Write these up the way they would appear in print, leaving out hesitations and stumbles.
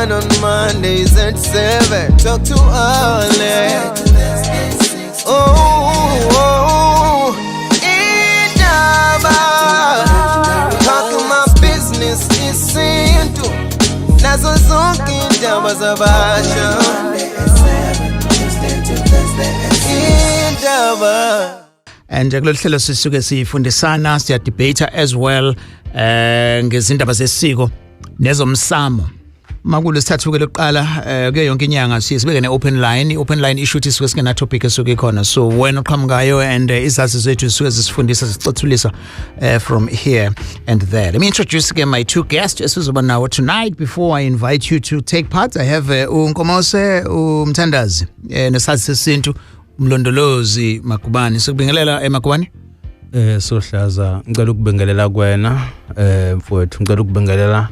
And on Mondays at 7, talk to Alex. Oh, indaba. Talk my business isintu. Nazo zonke indaba zabasha. Indaba. And kulolu hlelo sisuke sifundisana, siya debate as well ngezindaba zesiko nezomsamo. Makulesithathu ke lokuqala kuyo yonke inyanga siye sibeke ne-open line. I-open line isho ukuthi sisuke singena topic esuke ikhona, so wena oqhamukayo and izazi zethu zisuke zisifundisa, zicathulisa from here and there. Let me introduce ke my two guests esizoba nawo tonight. Before I invite you to take part, I have uNkomose umthandazi nesazi sesintu uMlondolozi Magubane. Sikubingelela, eMagubane. Sohlaza, ngicela ukubingelela kuwena, mfowethu, ngicela ukubingelela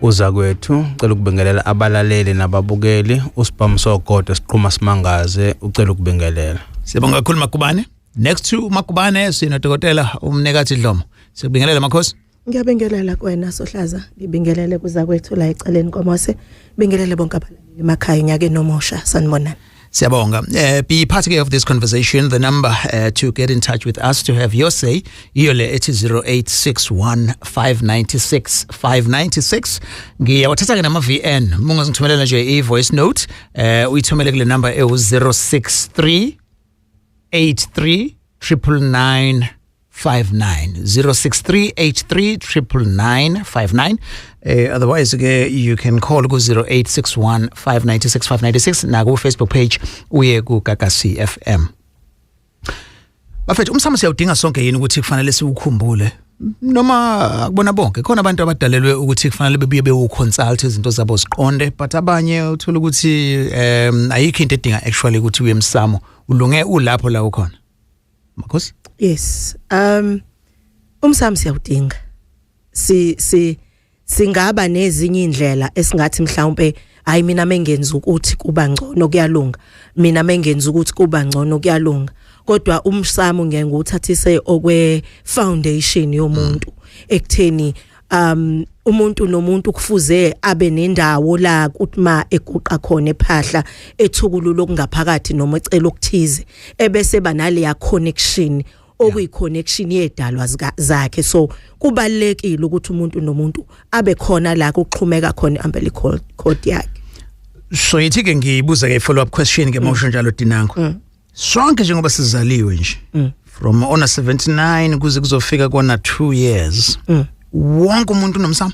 uza kwethu, ngicela ukubingelela abalaleli nababukeli. Usibhamu sogodo siqhuma simangaze, ucela ukubingelela. Siyabonga kakhulu, Magubane. Next to Magubane sinodokotela uMnekathi Dlomo. Sikubingelela, makhosi. Ngiyabingelela kuwena, Sohlaza, ngibingelele kuza kwethu la eceleni Nkomose, bingelele bonke abalaleli emakhaya, nyakeni omusha, sanibonani. Siyabonga. Be part of this conversation. The number to get in touch with us to have your say, iyo le ethi 0861 596 596. Ngiyawathatha ke nama VN. Mungazingithumelela nje i voice note, uyithumele kule number ewu 063 83 999 59, 063 83 999 59. Otherwise ke you can call ku 0861 596 596, na ku Facebook page uye ku Gagasi FM. Bafethu, umsamo siyawudinga sonke yini ukuthi kufanele siwukhumbule, noma akubona bonke? Khona abantu abadalelwe ukuthi kufanele bebuye bewu-consult, izinto zabo ziqonde, but abanye uthola ukuthi ayikho into edinga actually ukuthi uye emsamo, ulunge ulapho la ukhona, makhosi? Yes. Umsamo siyawudinga. Si si singaba nezinye indlela esingathi mhlawumbe, hayi, mina mengenza ukuthi kuba ngcono, kuyalunga. Mina mengenza ukuthi kuba ngcono, kuyalunga. Kodwa umsamo ngeke nguthathise okwe foundation yomuntu ekutheni umuntu nomuntu kufuze abe nendawo la kuthi ma eguqa khona ephahla, ethukulula okungaphakathi noma ecela okuthize, ebese banaleya connection okuyi connection yedalwa zakhe. So kubalekile ukuthi umuntu nomuntu abe khona la kuxhumeka khona umbilical cord yakhe. So yithi ke ngiyibuza ke follow up question ke mawusho njalo, Dinango. Sonke njengoba sizaliwe nje, from ona 79 kuze kuzofika kona 2 years, wonke umuntu unomsamo?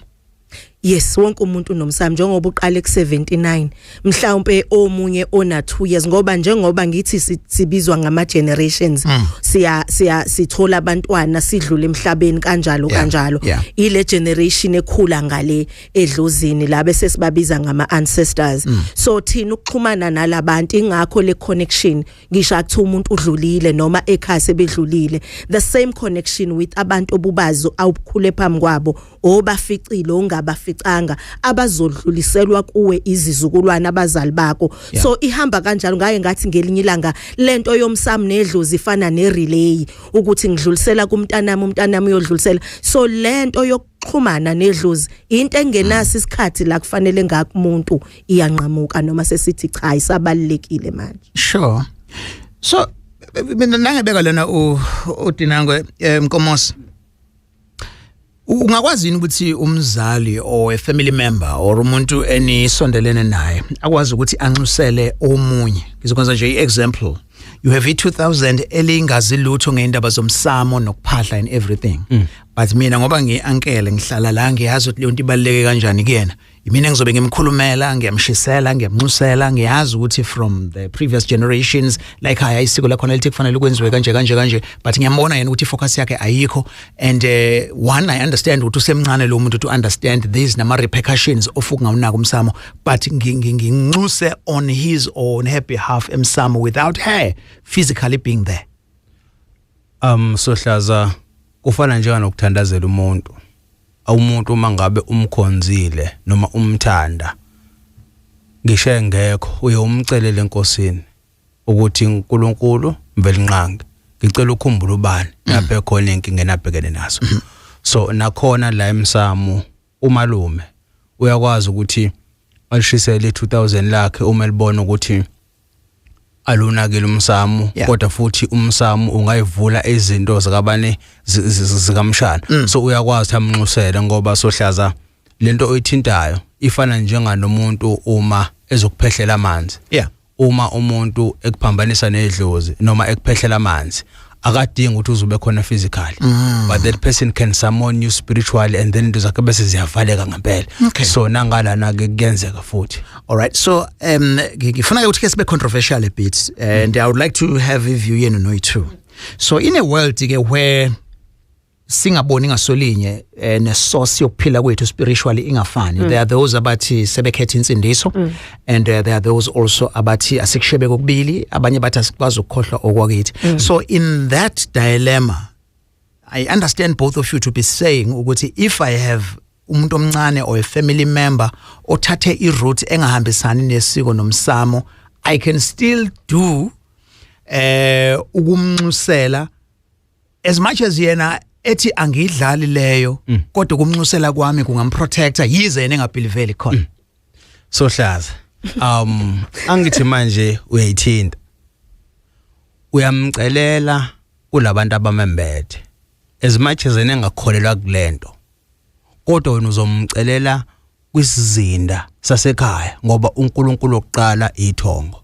Yes, wonke umuntu unomsamo, njengoba uqale ku79, mhlawumbe omunye ona 2 years, ngoba njengoba ngithi sibizwa ngama generations, siya sithola abantwana, sidlule emhlabeni kanjalo kanjalo. Ile generation ekhula ngale edlozini la bese sibabiza ngama ancestors. So thina ukuxhumana nalabantu, ingakho le connection, ngisho akuthiwa umuntu udlulile noma ekhaya sebedlulile, the same connection with abantu obubazi, awukhule phambi kwabo, obaficile, ongabaficanga, abazodluliselwa kuwe izizukulwana, abazali bakho. So ihamba kanjalo. Ngaye ngathi ngelinye ilanga lento yomsamo nedlozi ifana nerelay, ukuthi ngidlulisela kumntanami, umntanami uyodlulisela. So lento yokuxhumana nedlozi into engenaso isikhathi la kufanele ngakumuntu iyanqamuka noma sesithi cha, isabalekile manje. Sure. So mina nangebeka lena uDinangwe Mkomosi, ungakwazi yini ukuthi umzali or a family member or umuntu enisondelene naye akwazi ukuthi anxusele omunye? Ngizokwenza nje i-example. You have i-2000 elingazi lutho ngeindaba zomsamo nokuphahla and everything, but mina ngoba ngi-uncle, ngihlala la, ngiyazi ukuthi leyo nto ibaluleke kanjani kuyena. Imina ngizobe ngimkhulumela, ngiyamshisela, ngiyamnxusela. Ngiyazi ukuthi from the previous generations like haya isiko lakhona lithi kufanele kwenziwe kanje kanje kanje, but ngiyambona yena ukuthi ifocus yakhe ayikho. And one, I understand ukuthi usemncane lo muntu to understand these nama repercussions of ukungawunaka umsamo, but nginxuse on his or on her behalf emsamo without her physically being there. Sohlaza, kufana njenganokuthandazela umuntu. Umuntu uma ngabe umkhonzile noma umthanda, ngisho engekho, uye umcelele enkosini ukuthi, "uNkulunkulu Mvelinqangi, ngicela ukukhumbula ubani lapho ekhona inkinga enabhekene nazo." So nakhona la emsamo, umalume uyakwazi ukuthi Alishisele 2000 lakhe uma elibona ukuthi alunakile umsamo. Kodwa futhi umsamo ungayivula izinto zikabani, zikamshana. So uyakwazi ukuthi amnxusele, ngoba sohlaza lento oyithintayo ifana njenganomuntu uma ezokuphehlela amanzi. Uma umuntu ekuphambanisa nedlozi noma ekuphehlela amanzi, akadingi ukuthi uzube khona physically, but that person can summon you spiritually and then into zakhe bese ziyavaleka ngempela. So nangalana ke kuyenzeka futhi. All right. So ngifuna ke ukuthi ke sibe controversial a bit and I would like to have a view yenu noyi two. So in a world ke where singaboni ngasolinye, nesource yokuphila kwethu spiritually ingafani, there are those abathi sebekhetha insindiso and there are those also abathi asikushebe kokubili, abanye bathi asikwazi ukukhohlwa okwakithi. So in that dilemma, I understand both of you to be saying ukuthi if I have umuntu omncane or a family member othathe iroute engahambisani nesiko nomsamo, I can still do ukumnxusela as much as yena ethi angidlali leyo, kodwa ukumnxusela kwami kungamprotecta yize yena engabelieveli khona. Sohlaza, angithi manje uyayithinta, uyamcelela kulabantu abamembethe. As much as yena engakholelwa kulento, kodwa wena uzomcelela kwisizinda sasekhaya, ngoba uNkulunkulu oqala ithongo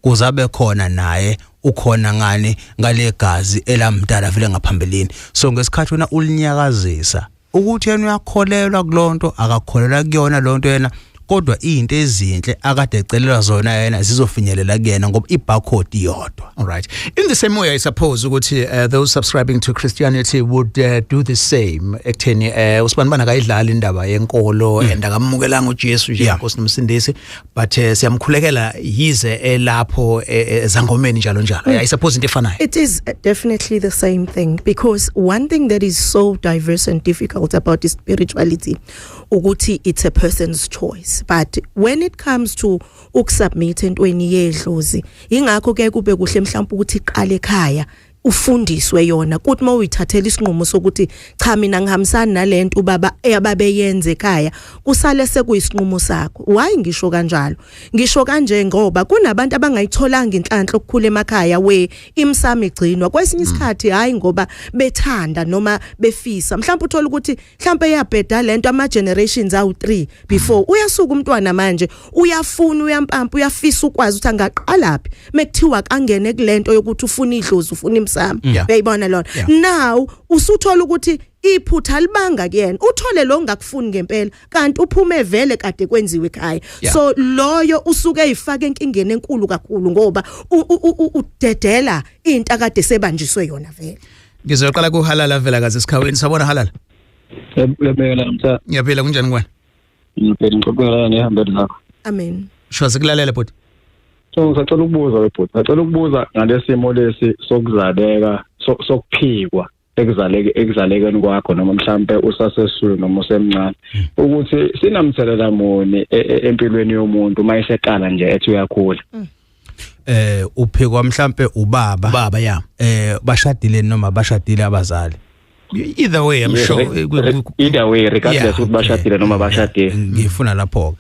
kuzabe khona naye ukhona ngani ngale gazi elamdala vele ngaphambilini. So ngesikhathi wena ulinyakazisa ukuthi yena uyakholelwa kulonto, akakholelwa kuyona lonto yena, kodwa izinto ezinhle akade ecelelwa zona yena zizofinyelela kuyena, ngoba ibarcode iyodwa. All right. In the same way, I suppose ukuthi those subscribing to Christianity would do the same ekutheni usibanibana akayidlali indaba yenkolo and akamukelanga uJesu nje inkosi nomsindisi, but siyamkhulekela yize elapho ezangomeni njalo njalo. I suppose into efanayo. It is definitely the same thing, because one thing that is so diverse and difficult about this spirituality ukuthi it's a person's choice, but when it comes to ukusubmit entweni yedlozi, ingakho ke kube kuhle mhlawumbe ukuthi iqale ekhaya, ufundiswe yona, kuthi mawuyithathela isinqumo sokuthi cha, mina ngihambisana nalento ubaba eyababeyenze ekhaya, kusale sekuyisinqumo sakho. Why ngisho kanjalo? Ngisho kanje ngoba kunabantu abangayitholanga inhlanhla okukhula emakhaya we imsamo igcinwa kwesinye isikhathi, hayi ngoba bethanda noma befisa. Mhlawumbe uthola ukuthi mhlawumbe yabheda lento ama generations awu 3 before. Uyasuka umntwana manje, uyafuna, uyampampa, uyafisa ukwazi ukuthi angaqalaphi mekuthiwa kangene kulento yokuthi ufuna idlozi, ufuna imsamo. Uyayibona lona? Yeah. Now usuthola ukuthi iphutha libanga kuyena, uthole lo ngakufuni ngempela, kanti uphume vele kade kwenziwe ekhaya. So loyo usuke eyifaka enkingeni enkulu kakhulu, ngoba udedela into akade sebanjiswe yona vele. Ngizoqala kuHalala Vilakazi esikhawini. Sabona, Halala. Uyabhekela mtha. Ngiyaphila, kunjani kuwena? Ngiphela, ngixoxela nehambeli zakho. Amen. Sho, sikulalela, bhuti. So ngisacela ukubuza webhuti, ngisacela ukubuza ngalesimo lesi sokuzaleka, sokuphikwa ekuzalekeni kwakho, noma mhlambe usasesulu noma usemncane, ukuthi sinamthelela muni empilweni yomuntu uma eseqala nje ethi uyakhula. Uphikwa mhlambe ubaba? Baba, yeah. Bashadile noma bashadile abazali? Either way, I'm Yes, sure. Either way, regardless ukuthi bashadile noma bashadile. Ngifuna lapho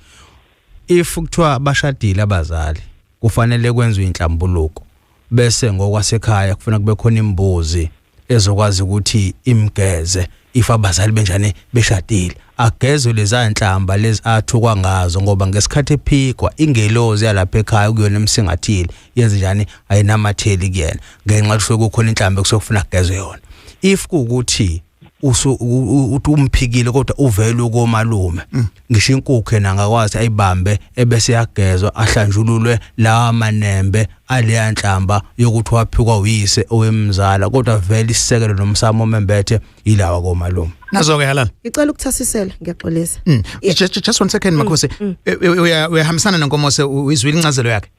if kuthiwa bashadile abazali, kufanele kwenziwe inhlambuluko, bese ngokwasekhaya kufuna kube khona imbuzi ezokwazi ukuthi imgeze. If abazali benjani, beshadile, agezwe lezanhlamba lezi athukwa ngazo, ngoba ngesikhathi ephikwa ingelozi yalapha ekhaya kuyona emsingathile yenze njani, ayinamatheli kuyena ngenxa kusuke kukhona inhlamba ekusuke kufuna kugezwe yona. If kuukuthi usu uthi umphikile kodwa uvele ukomalume, ngisho inkukhu yena angakwazi ayibambe ebese yagezwa, ahlanjululwe lawa manembe aleya nhlamba yokuthi waphikwa uyise owemzala, kodwa vele isisekelo nomsamo omembethe yilawa komalume. Nazo ke, Halala. Ngicela ukuthasisela, ngiyaxolisa. Just one second, Makhosi. Uyahambisana noNkomose, uyizwile incazelo yakhe?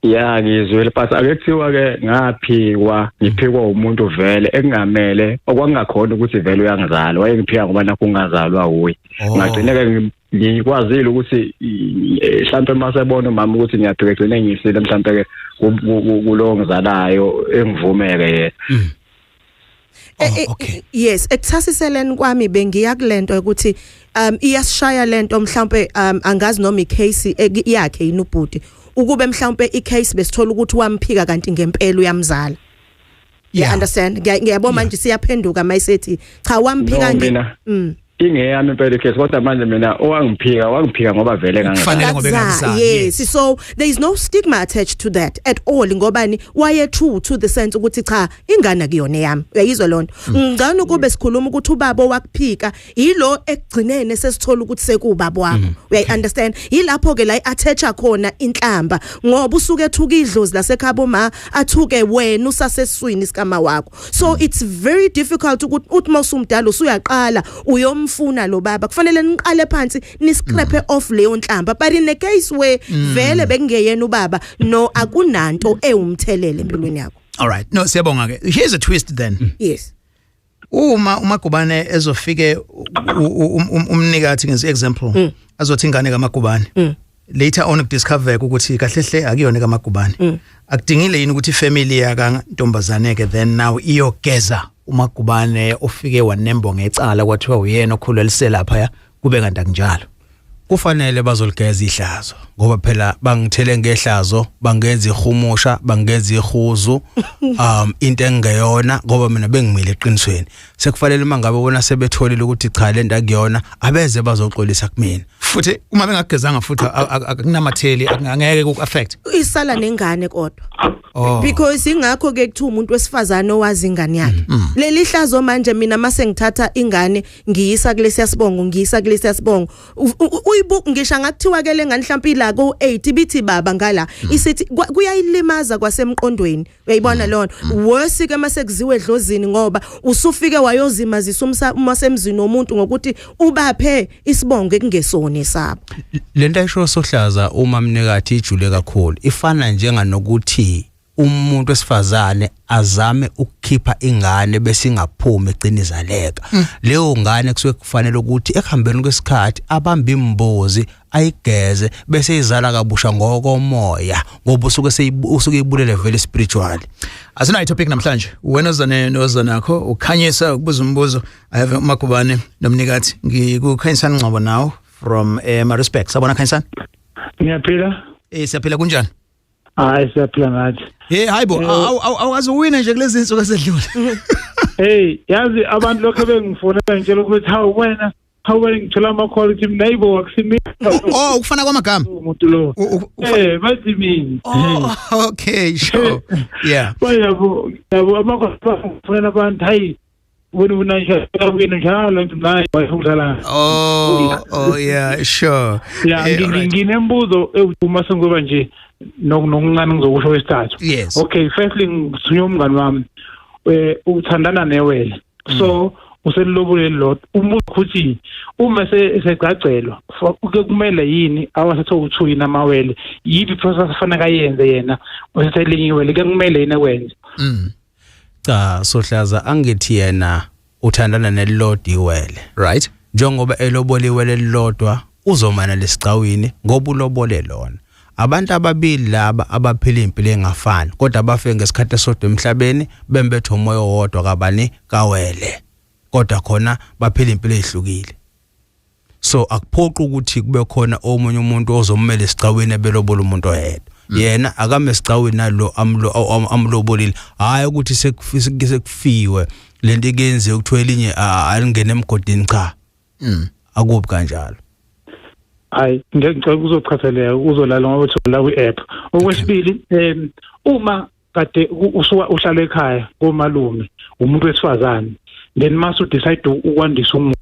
Ya, ngizwile, but ake kuthiwa ke ngaphikwa, ngiphikwa umuntu vele ekungamele okwangakhona ukuthi vele uyangizala, wayengiphika ngoba nakho ungazalwa uye. Ngagcina ke ngikwazile ukuthi mhlampe mase ebona umama ukuthi ngiyaphika, egcine ngiyisile mhlampe ke kulo ngizalayo, engivumeke yena. Oh, okay. Yes, ekuthasiseleni kwami bengiya kulento ukuthi Iyasishaya lento mhlawumbe, angazi noma icase yakhe yini ubhuti, ukube mhlawumbe icase besithola ukuthi wamphika kanti ngempela uyamzala. You understand? Ngiyabona manje siyaphenduka mayisethi cha, wamphika. No, mina ingeyami impela icase, kodwa manje mina owangiphika wangiphika ngoba vele Kufanele ngoba engakuzali. Yes, so there is no stigma attached to that at all, ngobani waye true to the sense ukuthi cha, ingane akuyona yami. Uyayizwa lonto? Ngicana ukube sikhuluma ukuthi ubaba wakuphika yilo ekugcinene sesithola ukuthi sekubaba wakho. Uyayi understand? Yilapho ke la i-attacha khona inhlamba, ngoba usuke ethuka idlozi lasekhabo ma, athuke wena usaseswini sikama wakho. So it's very difficult ukuthi uthi mawusumdala usuyaqala uyomfuna lo baba, kufanele niqale phansi niscrape off leyo nhlamba. But in a case where vele bekungeyena ubaba, no, akunanto ewumthelele empilweni yakho. All right, no, siyabonga ke. Here's a twist then. Yes. Uma uMagubane ezofike umnikathi, ngenze example, azothi ingane kaMagubane, later on kudiscover ukuthi kahle hle akuyona kaMagubane, akudingile yini ukuthi ifamily yaka ntombazane ke then now iyogeza uMagubane ofike wanembo ngecala, kwathiwa uyena okhulelise lapha, ya kube kanti akunjalo? Kufanele bazoligeza ihlazo, ngoba phela bangithele ngehlazo, bangenza ihumusha, bangenza ihuzu, into engeyona, ngoba mina bengimile eqinisweni. Sekufanele mangabe bona sebetholile ukuthi cha, lento akuyona, abeze bazoxolisa kumina. Futhi uma bengagezanga futhi akunamatheli, angeke ku affect? Isala nengane kodwa. Oh. Because ingakho ke kuthiwa umuntu wesifazane owazi ingane yakhe. Leli hlazo manje, mina mase ngithatha ingane ngiyisa kulesiya sibongo, ngiyisa kulesiya sibongo, uyibuka ngisho ngakuthiwa ke lengane mhlawumbe ila ko 8 ibithi baba ngala, isithi kuyayilimaza kwasemqondweni. Uyayibona lona? Worse ke mase kuziwe edlozini, ngoba usufike wayozimazisa umasemzini womuntu ngokuthi ubaphe isibongo ekungesona sabo. Lento ayisho sohlaza uma mnikathi ijule kakhulu, ifana njenganokuthi umuntu wesifazane azame ukukhipha ingane bese ingaphumi, egcina izaleka leyo ngane. Kusuke kufanele ukuthi ekuhambeni kwesikhathi abambe imbozi ayigeze bese izala kabusha ngokomoya, ngoba usuke ibulele vele spiritually. Asinayo topic namhlanje. Wena ozane noza nakho ukhanyisa ukubuza umbuzo. I have uMagubane nomnikathi. Ngikukhanyisana Ngcobo now from Maritzburg. Sabona, Khanyisana. Ngiyaphila. Siyaphila, kunjani? Hayi, siyaphila nathi. Hey, hayibo, awazi uwina nje kulezi insuku esedlule. Hey, yazi abantu lokho bengifonela ngitshela ukuthi hawu wena, hawu wena, ngithola ama call ukuthi mina ayibo, akusimina. Oh, ukufana kwamagama. Umuntu lo. Bathi mina. Oh, okay, sure, yeah. Bayabo, yabo ama call ngifonela abantu, hayi wena unanjalo, wena njalo, ngithi hayi, wayefundala. Oh, yeah, sure. Ya. Alright. Nginembuzo uma sengizoba nje nokuncane ngizokusho wesithathu. Yes. Okay, firstly ngithunywa umngani wami, uthandana newele, so uselilobole lodwa. Umbuzo ukuthi uma segcagcelwa kuke kumele yini awasethe u2 yini amawele, yipi process afanele ayenze yena oseselinye iwele, ke kumele yini akwenze? Cha sohlaza, angithi yena uthandana nelilodwa iwele. Njengoba eloboliwe lelilodwa, uzomana lesigcawini ngoba ulobole lona. Abantu ababili laba abaphila impilo engafani, kodwa bafike ngesikhathi esodwa emhlabeni, bembethe umoya owodwa kabani, kawele, kodwa khona baphila impilo ezihlukile. So akuphoqi ukuthi kube khona omunye umuntu ozommela esigcawini ebelobola umuntu oyedwa. Yena akame esigcawini nalo amlobolile, hayi ukuthi sekufiwe lento ikenziwe kuthiwa elinye alingene emgodini, cha. Akubi kanjalo. Hayi, ngeke, ngicela uzochazeleka, uzolala ngoba uthola kwi-app. Okwesibili, uma kade usuka uhlala ekhaya komalume, umuntu wesifazane, then mase udecide ukwandisa umuzi,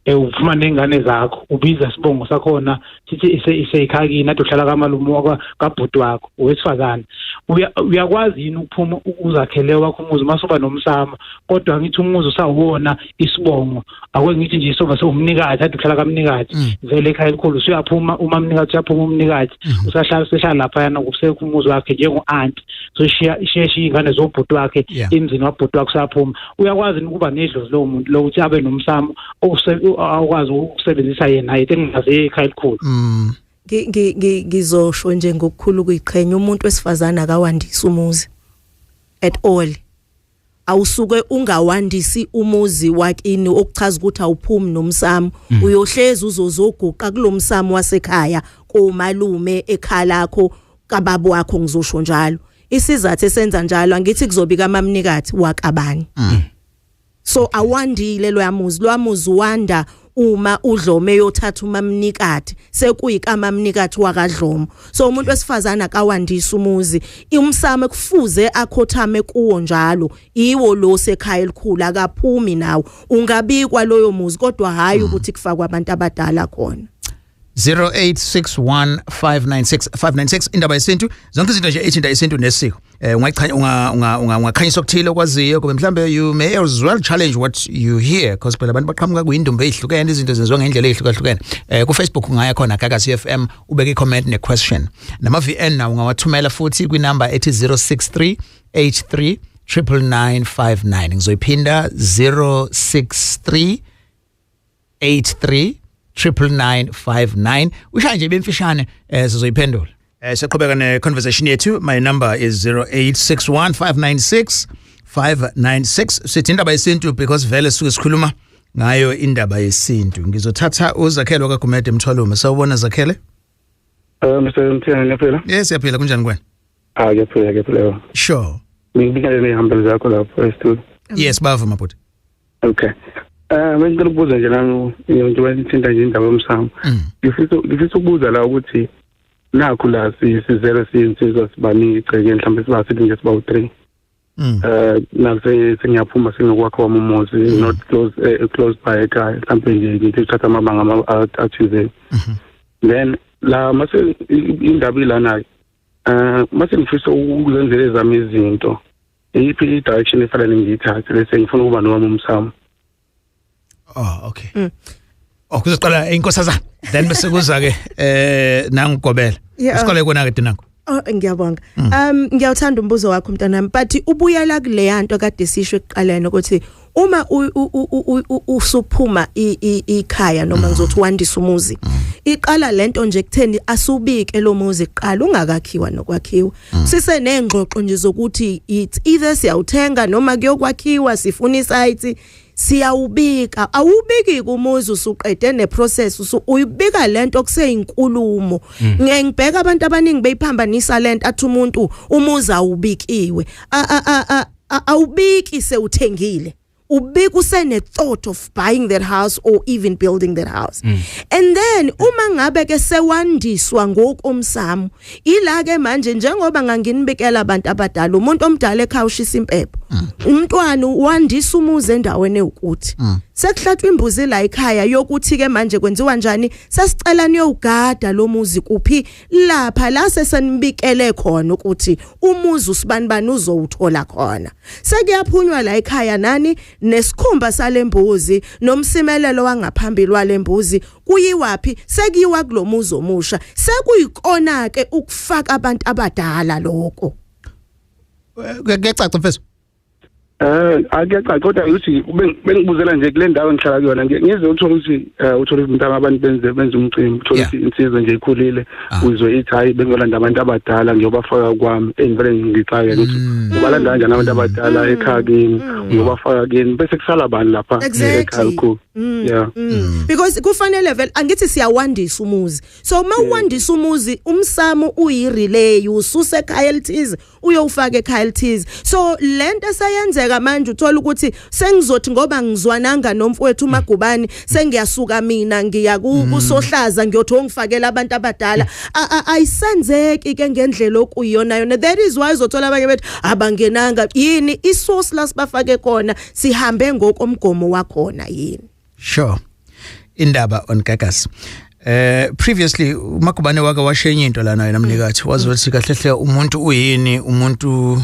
ufuma nengane zakho, ubiza isibongo sakhona sithi iseyikhakini, ade uhlala kamalume kabhuti wakho owesifazane, uyakwazi yini ukuphuma uzakhele wakho umuzi mase uba nomsamo, kodwa ngithi umuzi usawona isibongo, ake ngithi nje soba sewumnikazi, ade uhlala kamnikazi vele ekhaya elikhulu, usuyaphuma uma mnikazi, uyaphuma umnikazi, usahlala sehlala laphayana kusekho umuzi wakhe njengo-anti, soshiya ishiya iy'ngane zobhuti wakhe emzini wabhuti wakhe, usaphuma, uyakwazi yini ukuba nedlozi lowo muntu lo ukuthi abe nomsamo awukwazi ukusebenzisa yena yethu engaze ekhaya elikhulu? Ngizosho nje ngokukhulu kuyiqhenya, umuntu wesifazane akawandisa umuzi at all. Awusuke ungawandisi umuzi wakini, okuchaza ukuthi awuphumi nomsamo, uyohlezi uzozoguqa kulomsamo wasekhaya komalume ekhaya lakho kababa wakho. Ngizosho njalo, isizathu esenza njalo, angithi kuzobika amamnikathi wakabani? So awandile loyamuzi, lwamuzi wanda uma uDlome yothatha umamnikathi, sekuyikamamnikathi wakaDlomo. So umuntu wesifazana akawandisa umuzi. Umsamo kufuze akhothame kuwo njalo iwo lo sekhaya elikhulu, akaphumi nawo. Ungabikwa loyo muzi, kodwa hayi ukuthi kufakwa abantu abadala khona. 0861596596. Indaba yesintu, zonke izinto nje ethinta isintu nesiko, ungachanya, ungakhanyisa okuthile okwaziyo, kube mhlambe you may as well challenge what you hear, because phela abantu baqhamuka kuyindumbe ezihlukene, izinto zenziwa ngendlela ezihlukahlukene. Ku Facebook ungaya khona, Gagasi FM, ubeke i-comment ne question. Nama VN na ungawathumela futhi kwinumber ethi 063 83 99959. Ngizoyiphinda, 063 83 99959. Ushaya nje bemfishane, sizoyiphendula. Siyaqhubeka ne conversation yethu. My number is 0861596596. Sithi indaba yesintu because vele suke sikhuluma ngayo indaba yesintu. Ngizothatha uZakhele wakaGumede Mthwalume. Sawubona, Zakhele. Mr. Mthiyane, niyaphila? Yes, siyaphila. Kunjani kwena? Ah, ngiyaphila, ngiyaphila. Ngibingelele ney'hambelo zakho lapho e-studio. Yes, bava mabhuti. Okay. Bengicela ukubuza nje nami, njengoba nithinta nje indaba yomsamo. Ngifisa ukubuza la ukuthi nakhu la sizele siyinsizwa, sibaningi igcekeni, mhlawumbe siba sithi nje siba u-3. Nase sengiyaphuma, senginokwakha wami umuzi, not close, close by ekhaya, mhlawumbe nje ngithi uthatha amabanga athizeni. Then la mase indaba ilana, mase ngifisa ukuzenzela ezami izinto, iyiphi i-direction efanele ngiyithathe bese ngifuna ukuba nowami umsamo? Oh, okay. Oh, kuzoqala inkosazana, then bese kuza ke nangugobela. Siqale kona ke dinako. Oh, ngiyabonga. Ngiyawuthanda umbuzo wakho, mntanami, but ubuyela kuleya nto kade sisho ekuqaleni ukuthi uma usuphuma ikhaya, noma ngizothi wandisa umuzi, iqala lento nje kutheni asubike lo muzi kuqala ungakakhiwa nokwakhiwa. Sise nengxoxo nje zokuthi it's either siyawuthenga noma kuyokwakhiwa, sifuna isite, siyawubika. Awubiki kumuzi usuqede neprocess, uyibika lento kuseyinkulumo. Ngeke ngibheka abantu abaningi beyiphambanisa lento, athi umuntu umuzi awubikiwe. Awubiki sewuthengile, ubika usene thought of buying that house or even building that house. And then uma ngabe ke sewandiswa ngokomsamo, ila ke manje njengoba nganginibikela abantu abadala, umuntu omdala ekhaya ushisa impepho, umntwana wandisa umuzi endaweni ewukuthi sekuhlatshwa imbuzi la ekhaya yokuthi ke manje kwenziwa njani, sesicela niyowugada lo muzi kuphi lapha la sesenibikele khona ukuthi umuzi usibanibani uzowuthola khona. Sekuyaphunywa la ekhaya nani nesikhumba salembuzi nomsimelelo wangaphambili walembuzi. Kuyiwaphi? Sekuyiwa kulomuzi omusha. Sekuyikona ke ukufaka abantu abadala lokho. Kuyacaca, mfethu? Akuyacaca, kodwa ukuthi bengibuzela nje kule ndawo engihlala kuyona, ngize uthola ukuthi uthola ukuthi mntana abantu benze umcimbi, uthola ukuthi insizwa nje ikhulile, uzwe ithi, "Hayi, bengizolanda abantu abadala, ngiyobafaka kwami." Engivele ngixake ukuthi ubalanda kanjani abantu abadala ekhaya kini, uyobafaka kini, bese kusala bani lapha ekhaya elikhulu? Yeah. Because kufanele vele, angithi siyawandisa umuzi, so uma uwandisa umuzi, umsamo uyi-relay, ususe ekhaya elithize uyowufaka ekhaya elithize. So lento esayenzeka manje, uthola ukuthi sengizothi ngoba ngizwananga nomfowethu uMagubani, sengiyasuka mina ngiya kuSohlaza, ngiyothi ongifakela abantu abadala. Ayisenzeki ke ngendlela okuyiyona yona. That is why uzothola abanye bethu abangenanga yini isource la sibafake khona, sihambe ngokomgomo wakhona yini. Sure. Indaba on Gagas. Previously uMagubane wake washenye into lana yena mnikathi, wazothi kahle hle umuntu uyini? Umuntu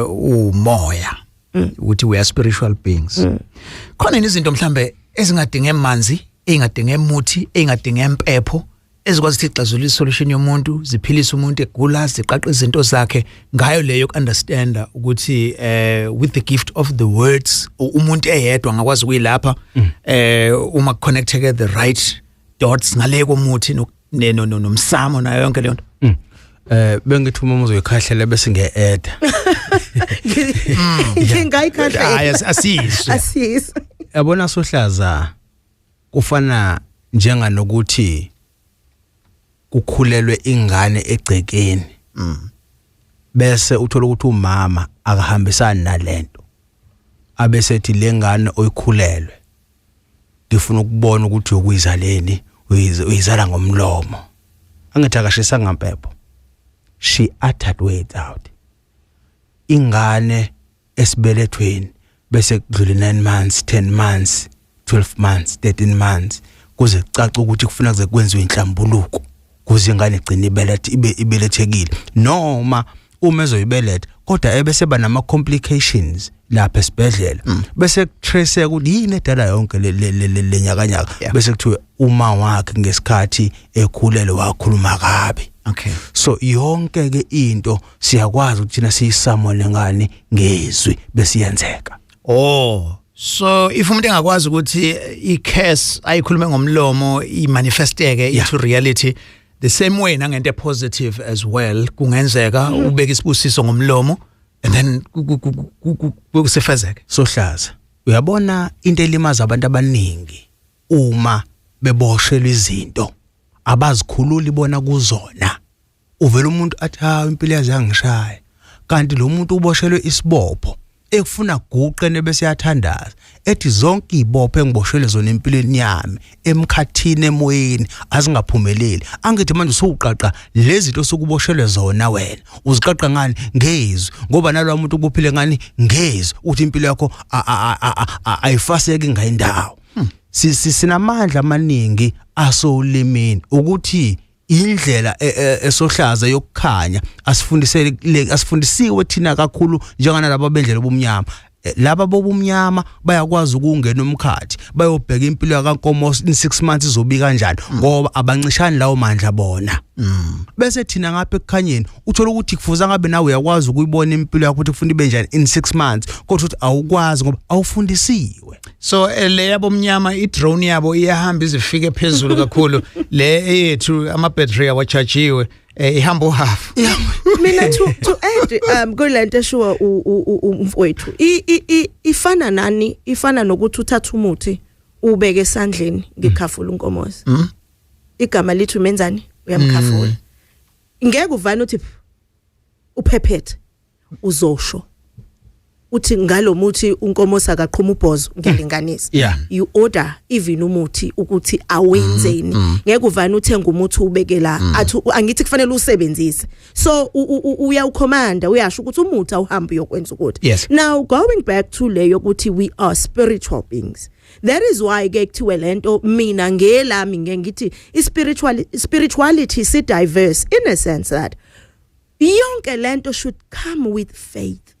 umoya, ukuthi we are spiritual beings. Khona izinto mhlambe ezingadinga emanzi, engadinga emuthi, engadinga empepho, ezikwazi ukuthi ixazulule isolution yomuntu, ziphilise umuntu egula, ziqaqe izinto zakhe ngayo leyo understanda ukuthi with the gift of the words umuntu eyedwa angakwazi ukuyilapha, uma connected the right dots ngale komuthi nomsamo nayo yonke leyo nto. Bengithi uma uzoyikhahlela bese nge-eda. Ngingayikhahle. Hayi, asizwe. Asizwe. Yabona sohlaza, kufana njenganokuthi kukhulelwe ingane egcekeni, bese uthola ukuthi umama akahambisani nalento, abesethi lengane oyikhulelwe ngifuna ukubona ukuthi ukuyizaleni, uyizala ngomlomo. Angithi akashisa ngampepho, she uttered words out. Ingane esibelethweni, bese kudlule 9 months, 10 months, 12 months, 13 months, kuze kucace ukuthi kufuna kuze kwenziwe inhlambuluko kuze ingane igcine ibelethe, ibe ibelethekile, noma uma ezoyibeletha kodwa ebese ba nama complications lapha esibhedlela, bese kutrace ukuthi yini edala yonke le nyakanyaka, bese kuthiwe uma wakhe ngesikhathi ekhulelwe wakhuluma kabi. So yonke ke into siyakwazi ukuthi thina siyisamone ngani? Ngezwi, bese iyenzeka. Oh, so if umuntu engakwazi ukuthi i-curse ayikhulume ngomlomo imanifesteke into reality, the same way nangento positive as well kungenzeka ubeke isibusiso ngomlomo and then kusifezeke. Sohlaza, uyabona into elimaza abantu abaningi, uma beboshelwa izinto abazikhululi bona kuzona, uvela umuntu athi, "Ha, impilo yaze yangishaya," kanti lo muntu uboshelwe isibopho ekufuna guqe nebese yathandaza ethi zonke izibopho engiboshelwe zona empilweni yami, emkhathini, emoyeni, azingaphumeleli. Angithi manje usuqaqa lezi zinto osukuboshelwe zona, wena uziqaqa ngani? Ngezwi, ngoba nalowa muntu ubuphile ngani? Ngezwi, uthi impilo yakho ayifaseki ngayindawo. Sinamandla amaningi asolimini, ukuthi indlela esohlaza yokukhanya asifundisele, asifundisiwe thina kakhulu njenganalabo bendlela obumnyama. Laba bobumnyama bayakwazi ukungena umkhathi, bayobheka impilo yakaNkomo in 6 months izobi kanjani, ngoba abancishani lawo mandla bona. Bese thina ngapha ekukhanyeni uthola ukuthi kufuza ngabe nawe uyakwazi ukuyibona impilo yakho ukuthi kufuna ibe njani in 6 months, kodwa uthi awukwazi ngoba awufundisiwe. So le yabomnyama, i-drone yabo iyahamba izifike phezulu kakhulu, le eyethu ama battery awachajiwe, ihamba uhalf. Mina to add kulento eshuwa umfowethu, ifana nani? Ifana nokuthi uthatha umuthi ubeke esandleni, ngikhafula unkomozi. Igama lithi umenzani? Uyamkhafula. Ngeke uvane uthi uphephethe, uzosho uthi ngalomuthi unkomosi akaqhuma ubhozo, ngiyalinganisa. You order even umuthi ukuthi awenzeni. Ngeke uvane uthenga umuthi ubeke la, athi angithi kufanele usebenzise. So uyawucommanda, uyasho ukuthi umuthi awuhambe uyokwenza ukuthi. Now going back to leyo ukuthi we are spiritual beings, that is why ke kuthiwe lento, mina ngelami ngeke ngithi i-spiritual spirituality si diverse in a sense that yonke lento should come with faith.